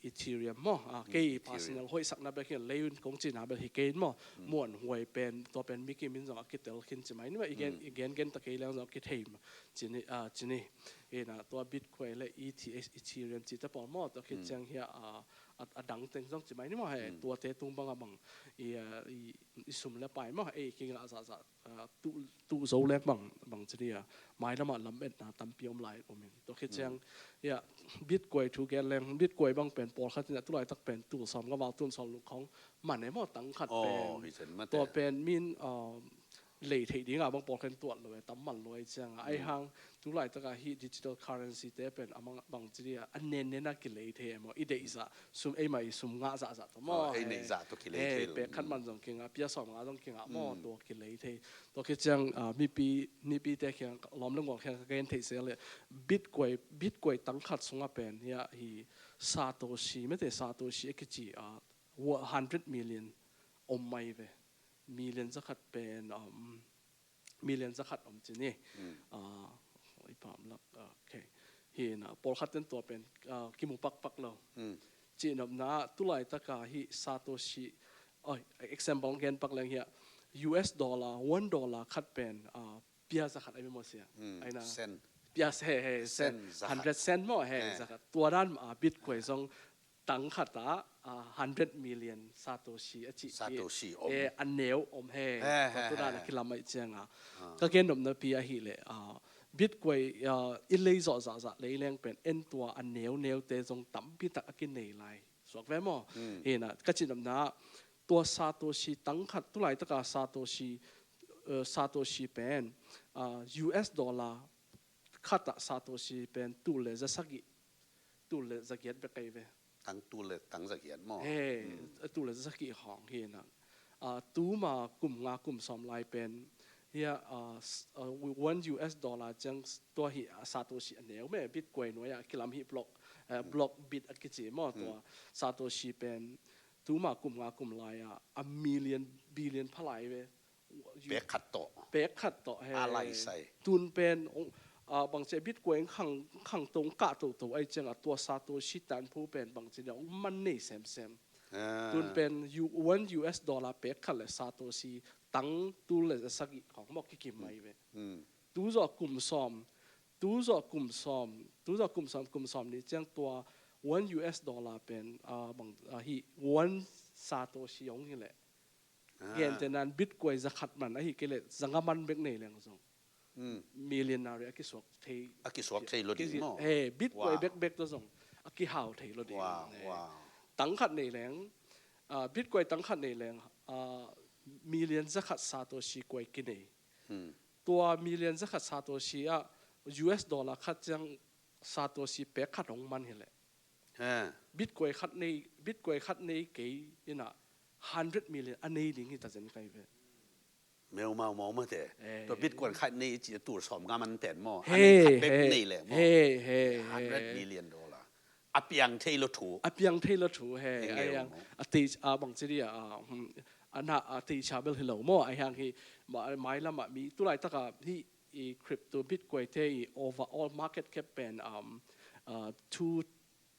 Ethereum maw, kei personal hoihsakna bek hi lei un kong cihna bek hi kei in maw. Muan huai pen tua pen mikim in zong a kitel khin ci mai ni maw, i gen gen ta kei leng zong a kithei ci ni. Hi na tua Bitcoin le Ethereum cihte pawl maw, tua khit ciang hi a dang teng zong ci mai ni maw, he tuate tung bang a bang i sum le pai maw ei kingah zahzah tuh zo leng bang bang ci dia mailamah lametna tampi om lai om in. Tua khit ciang ia Bitcoin thu gen leng Bitcoin bang pen pawlkhat in a tu laitak pen tul sawm nga val tun sawm luk khawng man e maw, tang khat pen tua pen min lei theih dinga bang pawlkhat in tuat lo e, tam man lo e cianga ahi hang tu laitaka hi digital currency te pen a mang bang ci dia a nennena kilei thei e maw, i deihzah sum eima i sum ngah zahzah tawh maw, ei neih zah tawh kilei thei lo. Pek khat man zong kingah, pia sawm nga zong kingah maw, tua kilei thei. Tua khit ciang mipi mipite kiang lawm le ngual kiang ka gen theih sel le Bitcoin Bitcoin tang khat sungah pen hiah hi Satoshi mete, Satoshi a kici a hundred million om mai ve. Million zakhat pen million zakhat om ci ni. I pamlak okay. Hi na pawlkhat ten tua pen kimu pakpak lo. Cihnopna ah tu laitaka hi Satoshi, oi, example gen pak leng hiah U S dollar one dollar khat pen pia zakhat ai mi maw sia. Aina pia he he cent, hundred cent maw he zakhat. Tua dan mah Bitcoin zong tang khat ah hundred million Satoshi a cih Satoshi om. A neu om he. Tua tu dan a kilam aih cianga ka gen nopna pi ahileh Bitcoin i lei zawh zahzah lei leng pen en tua a neu neute zong tampi tak a kinei lai suak ve maw? Hi na ka cih nopna tua Satoshi tang khat tu laitaka Satoshi Satoshi pen U S dollar khat ah Satoshi pen tul le za sagih, tul le za giat bek kei ve. Tang tul le tang za giat maw? He tul le za sagih hawng hi na. Tuma kum nga kum sawm lai pen hiah one U S dollar ciang tua hi Satoshi a neu me Bitcoin nuai ah kilam hi block, block bit a kici maw, tua Satoshi pen tuma kum nga kum lai ah a million billion pha lai ve. Pek khat tawh. Pek khat tawh he. A lai sai. Tun pen bangci Bitcoin khang khang tong kah toto ai cianga tua Satoshi tanphu pen bangci dia ong man nei semsem. Tun pen one U S dollar pek khat le Satoshi tang tul le sagih khawng maw kikim mai ve. Tu zawh kum sawm Tu zawh kum sawm, tu zawh kum sawm, kum sawm nih ciang tua one U S dollar pen, ah, bang, ah, hi one satoshi hong hi leh. Ah. Genteh nan Bitcoin zakhat man ahi kei leh zanga man bek nei leng zong. Mm. Millionaire a kisuak thei. A kisuak thei lo ding maw? He, Bitcoin bekbek tawh zong a kihau thei lo ding. Wow, wow. Tang khat nei leng, ah, Bitcoin tang khat nei leng, ah, million zakhat satoshi kuai kinei. Hmm. Tua million zakhat satoshi ah U S dollar khat ciang satoshi pek khat hong man hi leh. He. Bitcoin khat nei, Bitcoin khat nei kei in ah hundred million a nei ding hi ta zen kai ve. Meu mau mau mate. Eh. Tua Bitcoin khat nei ci tur sawm nga man pen maw. He, a nei khat bek he, nei leh maw. He, he, he. Hundred million dollar. A piang thei lo thu. A piang thei lo thu he. Eng a yang maw. A ti a bang ci dia, a, hmm, a na a ti cha bel hi lo maw. A yang hi ma-, mai lam ah mi tu laitak a hi i crypto Bitcoin te i overall market cap pen, um, uh, two,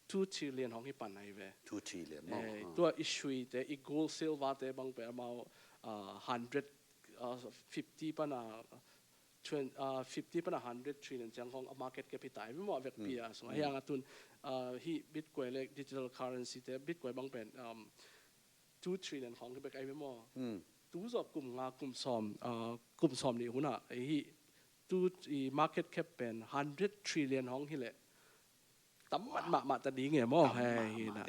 two trillion hong hi pan ai ve. Two trillion maw. Eh, ah. Tua i sui te, i gold, silver te bang pen amau, uh, hundred, uh, fifty pan a, twen-, uh, fifty pan a hundred trillion ciang hong a market cap hi ta ai ve maw a vekpi a. Hmm. So, hmm, a yang a tun, uh, hi Bitcoin le digital currency te, Bitcoin bang pen, um, two trillion khawng hi bek ai ve maw. Hmm. Tu zawh kum nga, kum sawm, ah, kum sawm nih hun ah, hi tu i market cap pen hundred trillion hong hi leh. Tam mat mahmah ta ding e maw, he, hi na.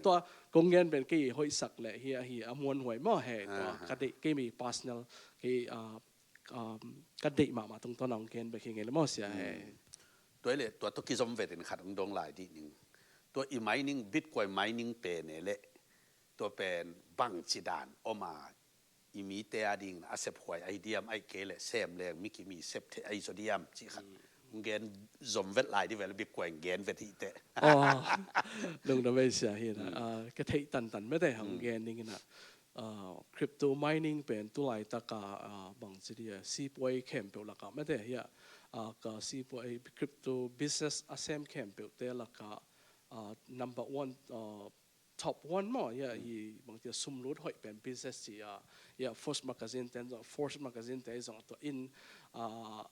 Tua kong gen pen kei hoihsak leh hi a, hi a muanhuai maw, he, tua ka deih, kei mi personal, kei, ah, um, ka deih mahmah tungtawn a hong gen bek hi ngei le maw sia he. Hmm. Tua hi leh, tua tawh kizom vetin khat hong dong lai dih ning. Tua i mining, Bitcoin mining pen e leh, tua pen bangci dan om a, i mite a ding a sephuai ahi diam, ahih kei leh sem leng mi kimi sep thei ahi zaw diam cih khat. Hmm. Hong gen zom vet lai dih ve leh Bitcoin gen vet hi teh. Oh, lungdam ei sia hi na. Hmm. Ah, ka theih tantan mete hong gen ding hi na. Ah, crypto mining pen tu laitak a, ah, bangci dia, sipuai khempeuh lak ah mete hi a, ah, ka sipuai crypto business a sem khempeuh te lak ah, ah, number one, ah, top one maw, ya, hmm, i bangci a sum lut hoih pen business ci a, ya, Forbes magazine ten zong, Forbes magazine te zong tua in, ah,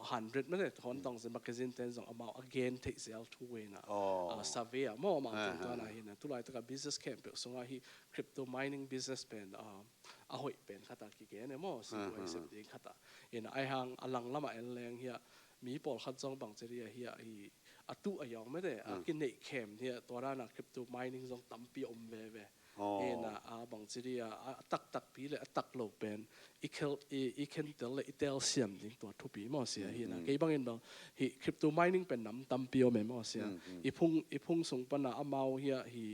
hundred mete, hon tong zen magazine ten zong amau a gen theih zel thu ve na. Oh. Ah, survey a maw, amau tungtawn a hi na. Tu laitak a business khempeuh sung a hi crypto mining business pen, ah, a hoih pen khat a kigen e maw, sipuai sep ding khat a. Hi na, ai hang a lang lam a en leng hi a, mi pawlkhat zong bangci dia hi a, hi a tu a yawng mete, a kineih khem hi a, tua dan a crypto mining zong tampi om veve. Oh. Hi na, a bangci dia, a taktakpi le a tak lo pen i khel, i, i khentel le i telsiam ding tua thupi maw sia hi na. Kei bangin bang hi crypto mining pen nam tampi om e maw sia. I phung, i phung sung pan a amau hi a hi,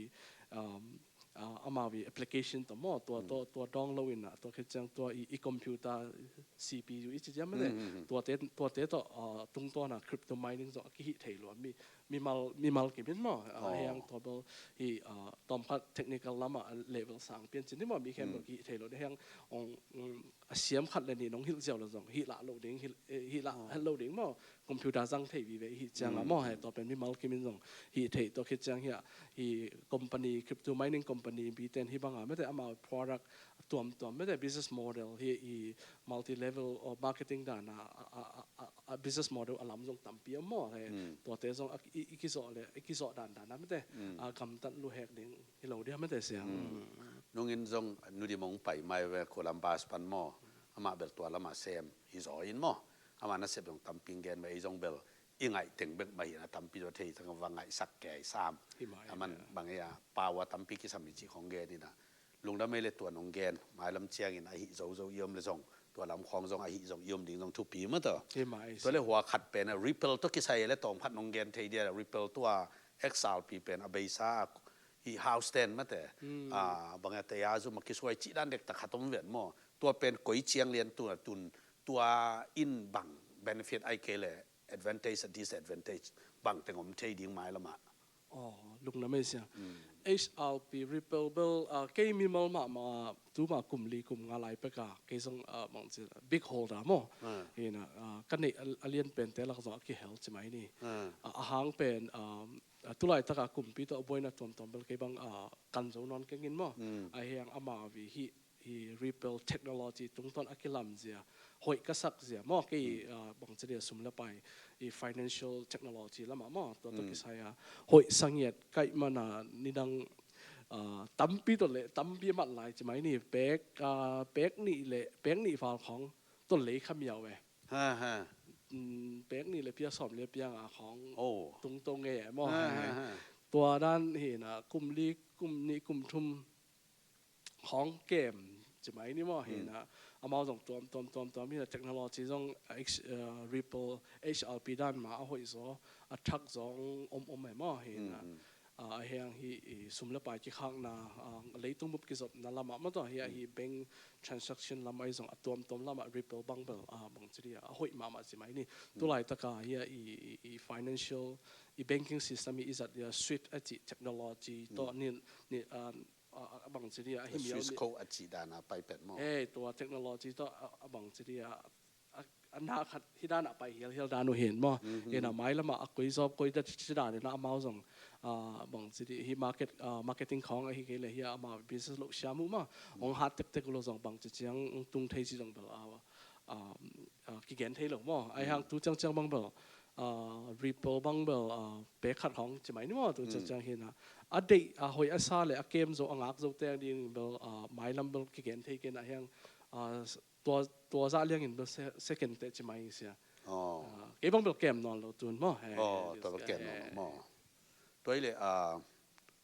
um, ah, amau i application tawh maw, tua, tua, tua dawng lo in a, tua khit ciang tua i, i computer C P U i ci diam mete. Tuate, tuate tawh, ah, tungtawn a crypto mining zong a kihih thei lo a mi, mimal, mimal kim in maw, ah, hiang tua bel hi, ah, tawmkhat technical lam a level sang pian cin ni maw, mi khempeuh kihih thei lo ding hiang ong, um, a siam khat le nih nong hilh ziau lo zong, hih lah lo ding, hih, eh, hih lah lo ding maw, computer zang thei vive hih ciang a maw, he, tua pen mimal kim in zong hih thei tua khit ciang hi a, hi company, crypto mining company, biten hih bang a mete amau product tuamtuam mete business model hi i multi level of marketing dan a, a, a, a, a business model a lam zong tampi a maw, he, tuate zong a, i, i kizawh le, i kizawh dandan a mete, a gamtat luhek ding hi lo dia mete siang. Nungin zong Nu Dim hong pai mai ve Columbus pan maw. Amah bel tua lam a sem hi zaw in maw. Amah nasep zong tampi gen ve, ei zong bel i ngaih teng bek mah hi na, tampi zaw thei tang va ngaihsak kei sam. Hi mah hi. Aman bang hi a, pau a tampi kisam hi cih khong gen hi na. Lungdam ei le tua nong gen, mailam ciangin ahi zozo i om le zong, tua lam khong zong ahi zong i om ding zong thupi mah tawh. Hi mah hi. Tua le hua khat pen a Ripple tawh kisai le tawm khat nong gen thei dia, Ripple tua X R P pen a beisa a i house ten mate. Hmm. Ah, bang a tei a zum a kisuai cih dan dek tak khat om ven maw. Tua pen koi ciang lian tu a tun, tua in bang benefit ai kei le advantage, disadvantage bang teng om thei ding mailam ah. Oh, lungdam ei sia. Hmm. H R P Ripple bel, ah, kei mimal mahmah, tuma kum li kum nga lai pek a, kei zong, ah, bang ci, big holder maw. Ah. Hi na, ah, ka neih a, a lian pen te lak zong a kihel ci mai ni. Ah. Ah, a hang pen, ah, ah, tulaitak a kumpi tawh a buaina tuamtuam bel kei bang, ah, kan zo nawn keng in maw. Hmm. A hiang ama vi hi, i Ripple technology tungtawn a kilamzia, hoih ka sakzia maw, kei, ah, bangci dia sum le pai, i financial technology lamah maw, tua tawh kisai a hoih sangiat kaih mana nidang, ah, tampi tawh le, tampi mat lai ci mai ni, pek, ah, pek nih le, pek nih val khawng tawh lei kha miau e. Ha, ha. Mm, pek nih le pia sawm le pia nga khawng tungto ngei e maw. Ha, ha, ha. Tua dan hi na, kum li, kum nih, kum thum khawng kem ci mai ni maw, hi na, amau zong tuam, tuam, tuam, tuam hi na, technology zong, uh, H-, uh, Ripple, H R P dan mah a hoih zaw, a thak zaw om, om e maw, hi na. Uh, a hiang hi, i sum le pai kikhakna, uh, leitung bup kizopna lamah maw tawh, hi a hi bank transaction lam ahi zong a tuam, tuam lamah Ripple bang bel, uh, bangci dia, a hoih mahmah ci mai ni. Tu laitaka hi a i, i, i financial, i banking system hi i zat dia Swift a ci technology tawh ni, ni, uh, a, a bangci dia, a hi miau Swiss ni. Code a cih dan a pai pen maw. Eh, tua technology tawh a, a bangci dia, a, a na khat hi dan a pai hial, hial dan uh hin maw. Ina mai lama a koi zop, koi da ci dan ina amau zong, a, bangci di, hi market, a, marketing khawng a hi kei le hi a ama business lo siam uh maw. Ong hat tek tek lo zong bangci ciang tung thei ci zong bel a, a, a, kigen thei lo maw. Ai hang tu ciang ciang bang bel, a, Ripple bang bel, a, pek khat hong ci mai ni maw, tu ciang ciang hi na. A deih, a hoih a sa le a kem zo, a ngak zo teng ding bel, a, mailam bel kigen thei ken a hiang, a, tua, tua zah liangin bel se-, second teh ci mai sia. A, kei bang bel kem nawn lo tun maw. He, tua bel kem nawn lo maw. Tua hi le, a,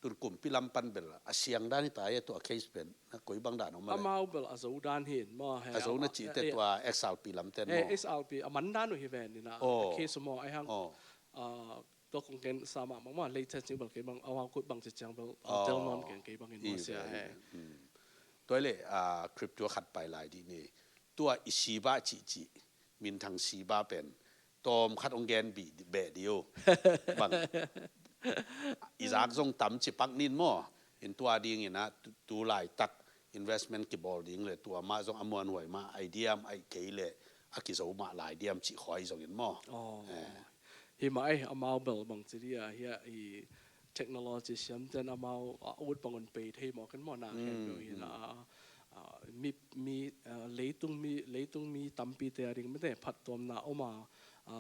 tun kumpi lam pan bel a siang dan hi ta hi a, tua case pen na koi bang dan om a le? Amau bel a zo dan hin maw, he, a zo na cih teh tua X R P lam ten maw? X R P a man dan uh hi ven ni na, a case maw, ai hang, a, tua kong ken sa mahmah maw, latest ni bel kei bang, amau kut bang ci ciang bel, a, tel nawn keng kei bangin maw sia, he. Tua hi le, a, crypto khat pai lai di ni. Tua i Shiba cihcih, minthang Shiba pen tawm khat hong gen beh dih uh. Bang i zak zong tam ci pak nin maw. In tua dingin a tu, tu laitak investment kibawl ding le tua mah zong a muanhuai mah ai diam, ai kei le a kizo mah lai diam cih khoi zongin maw. Hi mah ei, amau bel bangci dia hi a i technology siam ten amau a ut bangun pei thei maw ken maw na khen bel hi na a, a, mi, mi, a, leitung mi, leitung mi tampi te a ding mete phattuamna om a, a,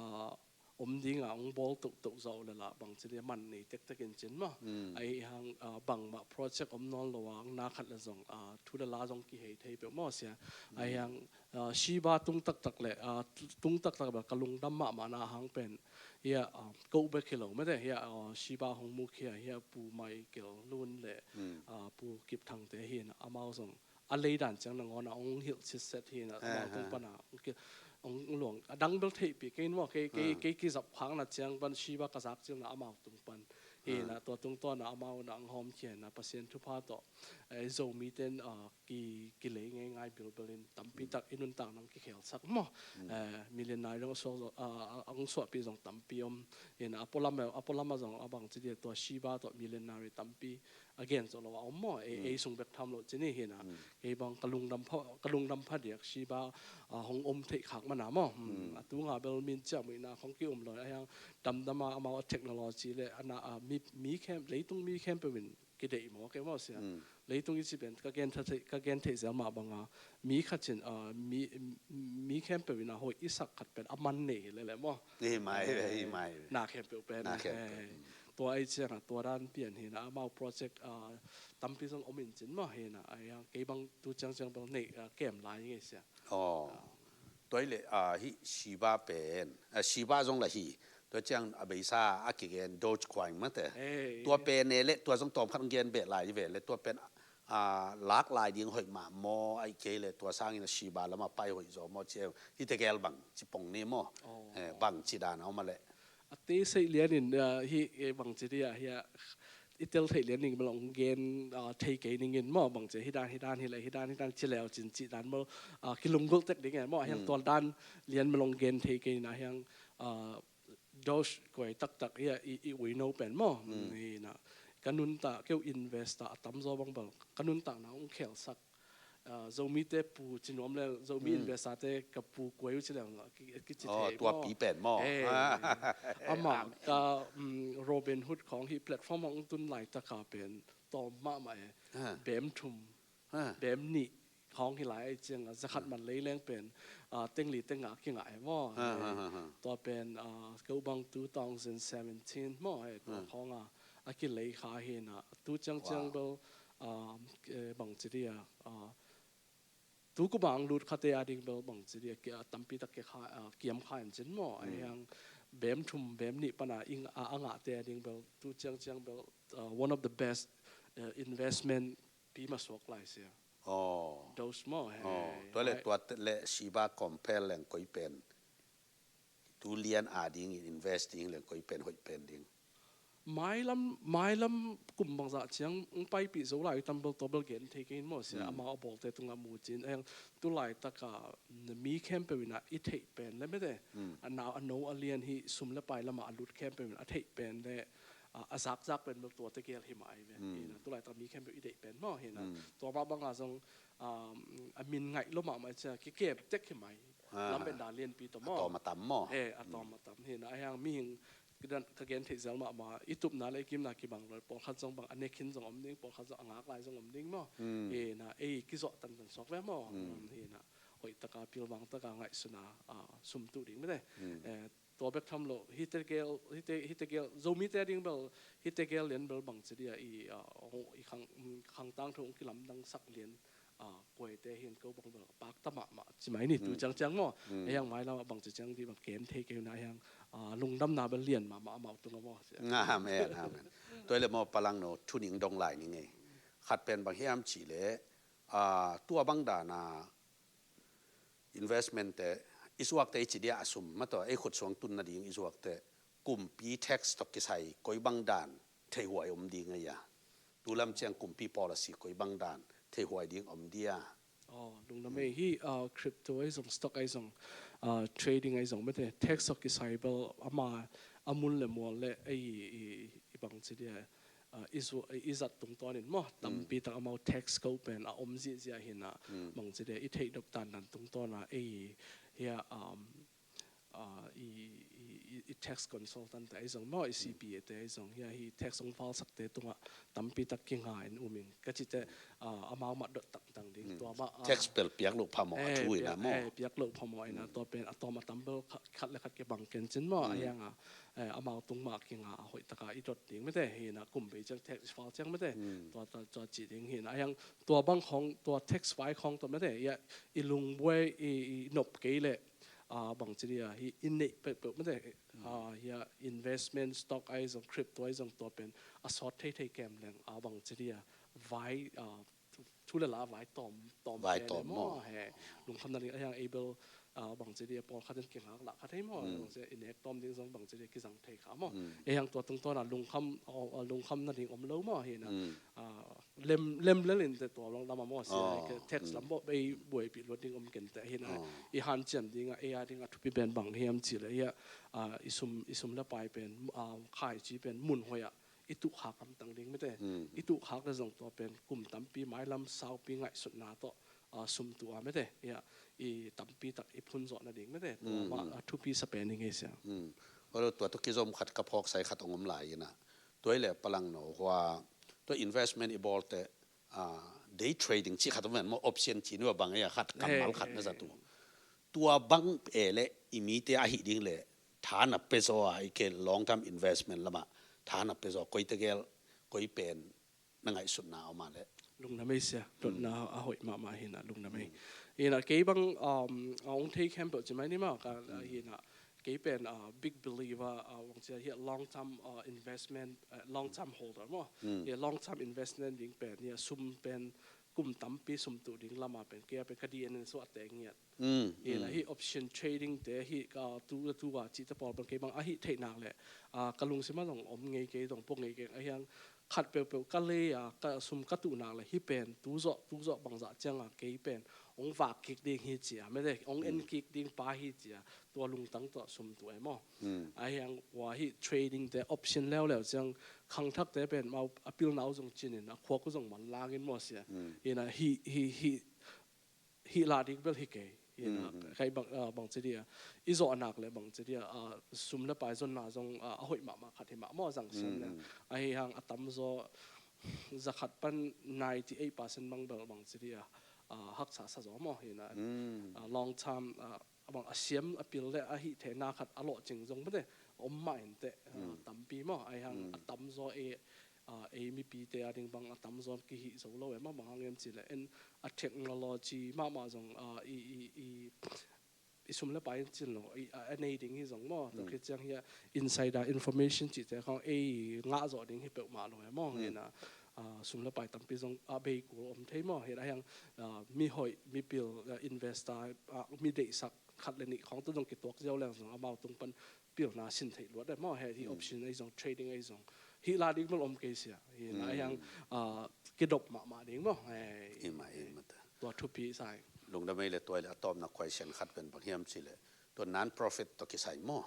om ding a ong bawl tohtoh zawh le lah bangci dia man nei tektek in cin maw. Ai hang, a, bangmah project om nawn lo a, ang na khat le zong, a, thu le la zong kihei thei peuh maw sia. Ai hang, a, Shiba tung taktak le, a, tung taktak bel ka lungdam mahmah na hang pen. Hia, a, ko bek hi lo mete hia, a, Shiba hong muk hia, hia Pu Michael Lun le, a, Pu Kip Thangte hin amau zong a lei dan ciang nangawn a ong hilh sitset hi na, amau tung pan a ong ki, ong luang a dang bel theihpih kei in maw, kei, kei, kei kizap khakna ciang pan Shiba ka zak cilna amau tung pan hi na, tua tungtawn a amau na ang hawm khia na Pasian thupha tawh, eh, Zomi ten, ah, ki, kilei ngeingai bilbel in tampi tak i nuntak nang kikhelsak maw. Eh, millionaire dong a suak zo, ah, ah, ang suahpih zong tampi om hi na, a pualam, a pualam a zong a bangci dia tua Shiba tawh millionaire tampi a gen zo lo a om maw, ei, ei sung bek tham lo cini hi na. Kei bang ka lungdam pha, ka lungdam pha diak Shiba, a, hong om theih khak mana maw. A tunga bel min ciah muihna khong ki um lo a hiang damdam a amau a technology le a na, a, mi, mi khem, leitung mi khempeuh in kideih maw kei maw sia. Leitung i ci pen ka gen theih, ka gen theih zel mah banga mi khat cin, a, mi, mi khempeuh in a hoih i sak khat pen a man nei hi lele maw. Hi mai ve, hi mai ve. Na khempeuh pen. Na khempeuh. Tua ei cianga tua dan pian hi na amau project, a, tampi zong om in cin maw hi na, a hiang kei bang tu ciang ciang bang nei, a, kem lai ngei sia. Aw. Tua hi le, a, hi Shiba pen, a, Shiba zong la hi. Tua ciang a beisa a kigen Dogecoin mate. Tua pen ne le tua zong tawm khat gen beh lai ve le tua pen, a, lak lai ding hoih mah maw, ai kei le tua sangin a Shiba lama pai hoih zaw maw ci e. Hi tegel bang ci pong ni maw. Eh, bang ci dan a om a le. A te sei lian in, ah, hi, eh, bang ci dia, hi a, i tel thei lian ning bel ong gen, ah, thei kei ning in maw, bang ci hi dan, hi dan, hi le, hi dan, hi dan, ci leu cin ci dan maw, ah, kilunggulh tek ding en maw, a hiang tual dan lian bel ong gen thei kei na hiang, ah, Dogecoin taktak hi a, i, i uino pen maw, hi na, ka nuntak, keu investor a tamzaw bang bel, ka nuntak na ong khelsak, ah, Zomite pu ci nuam le, Zomi investor te ka pu kuai uh ci le, ki, ki ci thei maw. Tua pi pen maw. Eh, amah ka, mm, Robinhood khong hi platform hong tun laitaka pen tawm mahmah e. Bem thum, bem nih, khawng hi lai ai ciang a, zakhat man lei leng pen, ah, tengli tenga kingah e maw. Ah, ah, ah, ah. Tua pen, ah, ko bang two thousand seventeen maw, eh, tua khawng a, a kilei kha hi na, tu ciang ciang bel, ah, eh, bang ci dia, ah, tu kum a ang lut khate a ding bel bang ci dia, ki-, ah, tampi tak ki kha, ah, kiam kha in cin maw, a hiang bem thum, bem nih pana ing a, a ngahte a ding bel, tu ciang ciang bel, ah, one of the best, eh, investment pi masuak lai sia. Oh. Those maw, he. Oh, tua le, tua le Shiba compare leng koi pen. Tu lian a ding in invest ding leng koi pen hoih pen ding. Mailam, mailam kum bangzah ciang, ng paipih zo lai tambel tobel gen thei kei in maw sia, amau a bawlte tungah mu cin. Eng, tu laitak a, mi khempeuh in a i theih pen le mete. A nau, a no a lian hi sum le pai lamah a lut khempeuh in a theih pen le, a, a zakzak pen bel tua tegel hi mah ai ve. Hi na, tu laitak mi khempeuh i deih pen maw, hi na. Tua mah bangah zong, um, a min ngaih lo mahmah cia, kikem tek hi mai. Ah. Lam pen da lianpi tawh maw. A tawm a tam maw. Eh, a tawm a tam hi na, a hiang mihing, ka gen theih zel mahmah, i tupna le i kimna kibang lo, pawlkhat zong bang a nek khin zong om ding, pawlkhat zong a ngak lai zong om ding maw. Hi na, ei, kizuah tantan suak ve maw. Hi na, hoih taka, pilvang taka ngaihsutna, ah, sum tuh ding mete. Eh, tua bek tham lo, hite gel, hite, hite gel, Zomite a ding bel, hite gel lian bel bang ci dia i, ah, hong, i khang, mm, khang tangthu hong kilamdang sak lian, ah, kuaite hin ko bang bel pak ta mahmah ci mai ni tu ciang ciang maw. A hiang mailam ah bang ci ciang di bang kem thei kei na hiang, ah, lungdamna bel lian mahmah amau tung a maw. Amen, amen. Tua le maw Palang no, thuning dong lai ni ngei. Khat pen bang hiam ci le, ah, tua bang dana, investment te, i zuakte i ci dia a sum mataw, ei khut suang tun nading i zuakte, kumpi tax tawh kisai koi bang dan theihuai om ding a ia. Tu lam ciang kumpi policy koi bang dan theihuai ding om dia. Oh, lungdam ei hi, ah, crypto ai zong, stock ai zong, ah, trading ai zong mete, tax tawh kisai bel ama a mun le mual le ei i, i, i bang ci dia, ah, i zu-, i zat tungtawnin maw, tampi tak amau tax ko pen a om zihziah hi na, bang ci dia, i theih dop tandan tungtawn a, ei, hia, um, ah, i, i, i, i tax consultant te ai zong maw, i C P A te ai zong, hia hi tax hong falsakte tungah tampi tak kinga in um ing. Ka cite, ah, amau mah dot tangtang ding. Tua mah, ah, tax pel piak loh phamawh a thu ina maw. Eh, piak loh phamawh ina, tua pen a tawm a tam bel kha-, khat le khat kibang ken cin maw, a hiang a, eh, amau tung mah kinga a hoih taka i dot ding mete, hi na kum bei ciang tax i fal ciang mete, tua, tua, tua ci ding hi na, a hiang tua bang khong, tua tax fai khong tua mete, ia i lungbuai i, i nop kei le, ah, bang ci dia, hi i neih peuhpeuh mete, ah, hia investment, stock ai zong, crypto ai zong tua pen, a sawt theithei kem leng, ah, bang ci dia, vai, ah, thu le la vai tawm, tawm vai tawm maw. He, lungkham nading a hiang ei bel, ah, bang ci dia pawlkhat in kingak lah khat hei maw. Bang ci dia i nek tawm ding zong bang ci dia kizang thei kha maw. Ei hiang tua tungtawn a lungkham, ah, lungkham nading om lo maw hi na. Ah, lem, lem lel in te tua long lam a maw sia, tax lam bawh bei buaipih luat ding om ken te hi na. I hanciam ding a, ei a ding a thupi pen bang hiam ci le ia, ah, i sum, i sum le pai pen, ah, khaici pen mun hoih a i tuh khak hamtang ding mete. I tuh khak le zong tua pen kum tampi mailam saupi ngaihsutna tawh, ah, sum tuh a mete. Ia, i tampi tak i phun zawh nading mete. Tua mah, ah, thupi sa pen i ngei sia. Olo tua tu kizom khat ka phawk sai khat ong om lai ina. Tua i le Palang no hua, tua investment i bawlte, ah, day trading ci khat om ven maw, option ci nua bang ia khat kammal khat na zatu. Tua bang e le i mite ahi ding le, tha na pia zaw a, i ke long term investment lamah tha na pia zaw, koi tegel, koi pen na ngaihsutna om a le. Lungdam ei sia, dotna a hoih mahmah hi na, lungdam ei. Hi na, kei bang, um, a ong thei khempeuh ci mai ni maw, ka, hi na, kei pen, uh, big believer, uh, bang ci a hi long term, uh, investment, uh, long term holder maw. Hi long term investment ding pen, hi a sum pen, kum tampi sum tuh ding lama pen, kei a pen ka D N A suah teng ngiat. Hi na hi option trading te hi ka tu, tu a ci te pawl pen kei bang ahi theih nak le, ah, ka lungsim a zong om ngei kei, zong pok ngei kei, a hiang khat peuhpeuh ka lei a, ka sum ka tuh nak le, hi pen, tu zawh, tu zawh bangzah ciang a, kei pen, ong vak kik ding hi ci a, mete, ong en kik ding pa hi ci a, tua lungtang tua sum tuh e maw. A hiang ua hi trading te option leuleu ciang, khangthak te pen, mau a pilnau zong cin in, a khuak uh zong man lang in maw sia. Hi na hi, hi, hi, hi la dik bel hi kei. Hi na, kai bang, ah, bang ci dia. I zawh nak le bang ci dia, ah, sum le pai zonna zong, ah, a hoih mahmah khat hi mah maw zang siam le. A hi hang a tam zaw, zakhat pan ninety eight percent bang bel bang ci dia. haksa sa zaw maw, hi na, long term, a bang a siam a pil le a hih theihna khat a lawhcing zong mate om mah in teh, tampi maw, ahi hang a tamzaw e, ei mipite a ding bang a tamzaw kihih zo lo e maw, bang hang hiam cih leh en a technology mahmah zong i i i i sum le pai in cin lo, a nei ding hi zong maw, tua khit ciang hi a insider information cihte khawng ei ngah zawh ding hi peuhmah lo e maw, hi na, sum le pai tampi zong a bei kul om thei maw, hi na, ahi hang mi hoih, mi pil, investor, mi deihsak khat le nih khawng tu zong kituak ziau leng zong amau tung pan pilna sin theih luat e maw, hi option ei zong, trading ei zong, hih la ding bel om kei sia, hi na, ahi hang kidop mahmah ding maw. Tua thupi sa ing. Lungdam ei le, tua ei le a tawpna question khat pen bang hiam cih leh tua non-profit tawh kisai maw?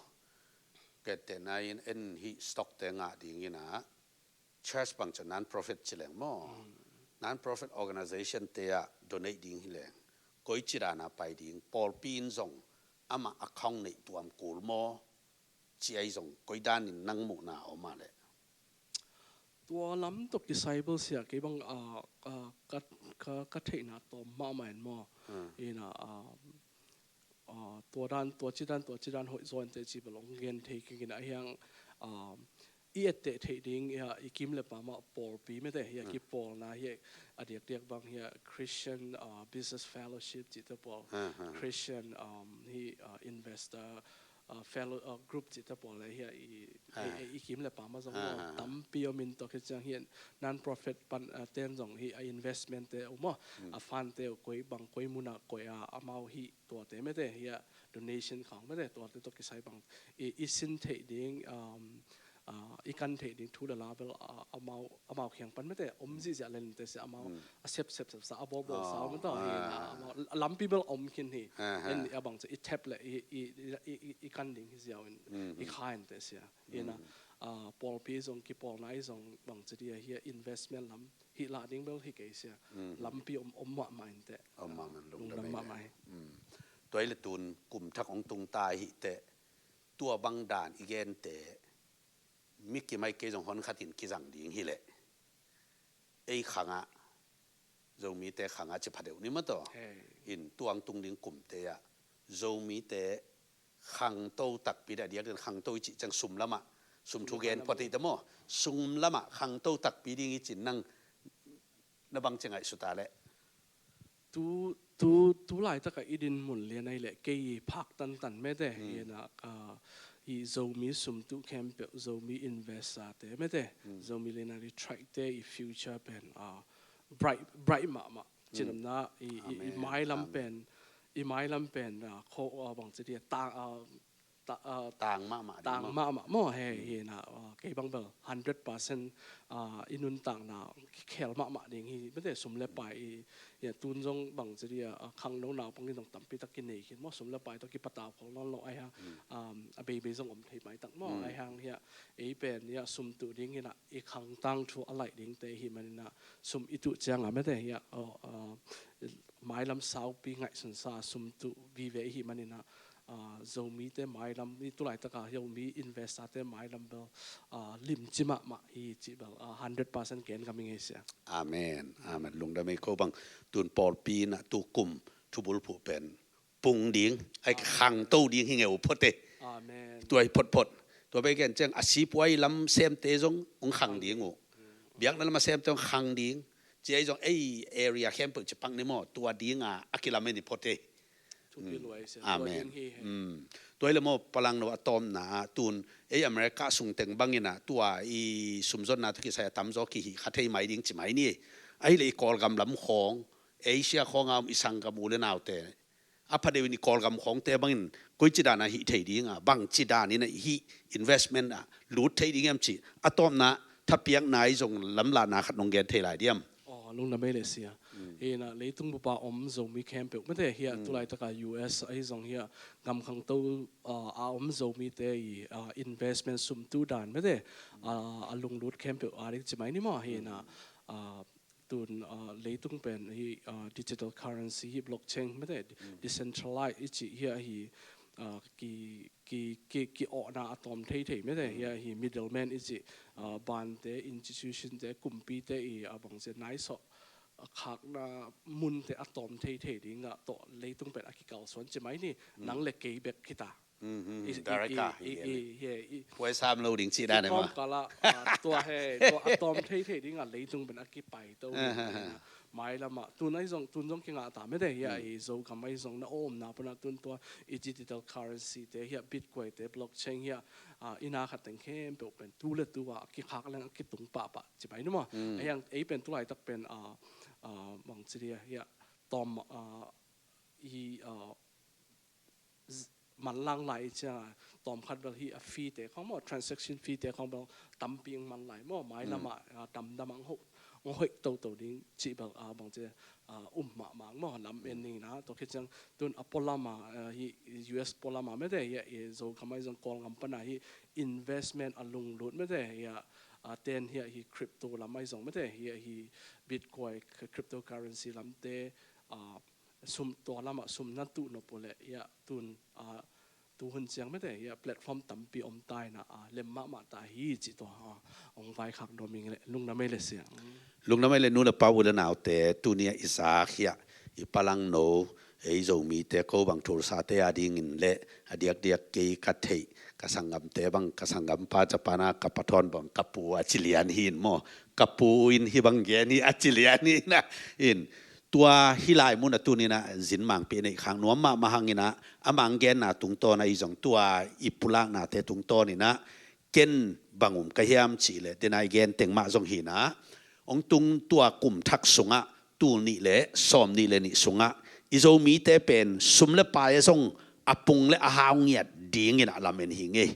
Kei te na in en hih stock te ngah ding in a, church bang cia non-profit ci leng maw? Non-profit organization te ah donate ding hi leng koi ci dan a pai ding, pawlpi in zong amah account neih tuam kul maw? Ci ei zong koi dan in nang muhna om a leh? Tua lam tawh kisai bel sia, kei bang ka theihna tawm mahmah in maw, hi na, tua dan, tua ci dan, tua ci dan hoih zaw in teh ci bel ong gen thei keng in, ahi hang i etteh theih ding hi a, i kim le pam ah pawlpi mate hi a, kipawlna hi a, a diakdiak bang hi a Christian business fellowship cihte pawl, Christian hi investor fellow group cihte pawl le hi a, i kim le pam ah zong tampi om in, tua khit ciang hi a non-profit pan ten zong hi a investment te om a, a fund te koi bang koi mun ah koi a amau hi tuate mate hi a, donation khawng mate tuate tawh kisai bang i sin theih ding, i kan theih ding thu le la bel amau, amau khiang pan mate om zihziah le linte sia, amau a sep sep sep sa, a bawl bawl sa om ta hi na, amau lampi bel om khin hi. En a bang cia i thep le i kan ding hi ziau in i kha in teh sia, hi na, pawlpi zong kipawlna i zong bang ci dia hi a, investment lam hih lah ding bel hi kei sia, lampi om, om mahmah in teh. Om mahmah, lungdam mahmah hi. Tua ei le tun kum thak ong tung ta hi teh, tua bang dan i gen teh mi kimai kei zong hon khat in kizang ding hi leh ei khang ah, Zomite khang ah ci pha deuh ni maw taw. In tua ong tung ding kumte ah Zomite khangto takpi deuh, a diak in khangto i cih ciang sum lamah, sum thu gen phot hi ta maw, sum lamah khangto takpi ding i cin nang na bang ci ngaihsut a leh? Tu, tu, tu laitak a i din mun lian ahi leh kei i phak tantan mate, hi na, i Zomi sumtuh khempeuh, Zomi investor te mate, Zomi lian a i track te i future pen bright, bright mahmah. Cinamna i, i, i mailam pen, i mailam pen kho bang ci dia, tang, tang mahmah, tang mahmah maw, he, hi na, kei bang bel hundred percent i nuntakna khel mahmah ding hi mate, sum le pai i, tun zong bang ci dia, khangno naupang in zong tampi tak kinei khin maw, sum le pai tawh kipatau khol nawn lo ahi hang, a beibei zong om thei maitak maw, ahi hang hi a, ei pen hi a sumtuh ding hi na, i khang tangthu a laih dingte hi manin a, sum i tuh ciang a mate hi a, mailam saupi ngaihsunsa sumtuh vive i hi manin a, Zomite mailam, i tu laitak a Zomi investor te mailam bel limci mahmah hi cih bel hundred percent gen ngam ing ei sia. Amen, amen. Lungdam ei. Ko bang tun pawlpi in a tu kum thubulphuh pen pung ding, ai khangto ding hi ngeu phot e. Tua hi photphot. Tua bei gen ciang a sipuai lam semte zong ong khang ding uh. Biakna lam a semte ong khang ding. Ci ei zong ei area khempeuh ci pak ni maw, tua ding a a kilamen i phot e. Amen. Tua hi le maw, Palangno, a tawpna ah tun ei America sung teng bang in a tua i sumzonna tawh kisai a tamzaw kihih kha thei mai ding ci mai ni. Ahi le i Kawlgam lam khawng, Asia khawng a om i sanggam u le naute, a pha deuh in i Kawlgam khawngte bangin koici dan a hih thei ding a, bangci dan in a hih investment a lut thei ding hiam cih a tawpna thapiakna i zong lamlahna khat nong gen thei lai diam? Aw, lungdam ei le sia. Hi na, leitung bup a om Zomi khempeuh mate hi a, tu laitak a U S ahi zong hi a, gam khangto a om Zomite i investment sumtuh dan mate a lunglut khempeuh a ding ci mai ni maw, hi na, tun leitung pen hi digital currency hi, blockchain mate, decentralized i cih hi a, hi ki, ki, ki, ki awhna a tawm theithei mate hi a, hi middleman i cih, bante, institution te, kumpite i a bangzia naisawh khakna munte a tawm theithei dingah tawh leitung pen a kikalsuan ci mai ni. Nang le kei bek khita. Mhm, I- i- Daraka, i- i- i- i- Puai sam lo ding ci dan e ma. Kawmkala, ah, tua he, tua a tawm theithei dingah leitung pen a kipai to. Mai lama tun ai zong, tun zong kingah ta mete hia, i Zogam ai zong na omna pana tun tua i digital currency te hia, Bitcoin te, blockchain hia, ah, ina khat teng khempeuh pen tu le tu a kikhak leng a kitung pahpah ci mai numa. Ahiang ei pen tu laitak pen, ah, ah, bang ci dia hia, tawm, ah, i, ah, z- manlang lai i cianga tawm khat bel hi a fee te khong maw, transaction fee te khong bel tampi ang man lai maw, mai lama, ah, damdam ang hoih, ang hoih toto ding ci bel, ah, bang ci, ah, um mahmah maw, lam en ning na, tua khit ciang tun a pualama, ah, hi U S pualama mete hia, i Zogam ai zong Kawlgam pana hi investment a lunglut mete hia, ah, ten hia hi crypto lam ai zong mete hia hi Bitcoin, cryptocurrency lamte, ah, sum tua lama sum na tuh nop uh le hia tun, ah, tu hun ciang mete hia platform tampi om ta ina, ah, lem mahmah ta hi ci tua, ah, ong vaikhak dom ing le lungdam ei le siang. Lungdam ei le nu le pa u le naute, tunia i zak hia, i palangno, ei Zomite ko bang Tulsate a dingin le a diakdiak kei ka theih, ka sanggamte bang, ka sanggampa Japan a ka pathawn bang ka pu a ci lian hi in maw, ka pu in hi bang gen hi a ci lian hi na in. Tua hi lai mun a tuninah zin mangpi a neih khang nuam mahmah hanginah a mang genna tungtawn ahi zong tua i pulaknate tungtawninah ken bang um ka hiam cih leh dena i gen teng mah zong hinah hong tung tua kum thak sungah tul nih le sawm nih le nih sungah i Zomite pen sum le pai a zong a pung le a hau ngiat dingin a lamen hi ngei.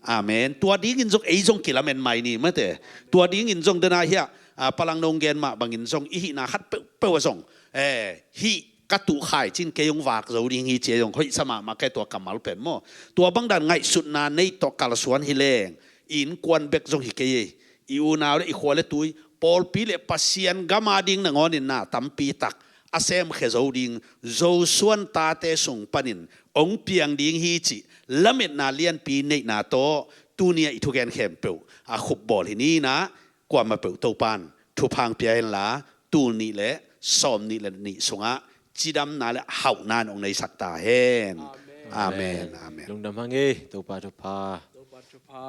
Amen. Tua dingin zong ei zong kilamen mai ni mate. Tua dingin zong dena hia, ah, palang nong gen mah bangin zong i hihna khat peuhpeuh a zong, eh, hih ka tuh khai cin kei hong vak zo ding hi cia zong hoih sa mahmah kei tua kammal pen maw. Tua bangdan ngaihsutna nei tawh kalsuan hi leng i innkuan bek zong hi kei ei. I unau le i khua le tui, pawlpi le Pasian gama ding nangawnin na tampi tak a semkhe zo ding Zosuan tate sung panin ong piang ding hi cih lametna lianpi neihna tawh tunia i thugen khempeuh a khupbawl hi ninah kuamah peuh Topan thupha ong pia henla tul nih le sawm nih le nih sungah cidamna le hauhna in ong neisak ta hen. Amen. Amen. Lungdam hang ei, Topa thupha. Topa thupha.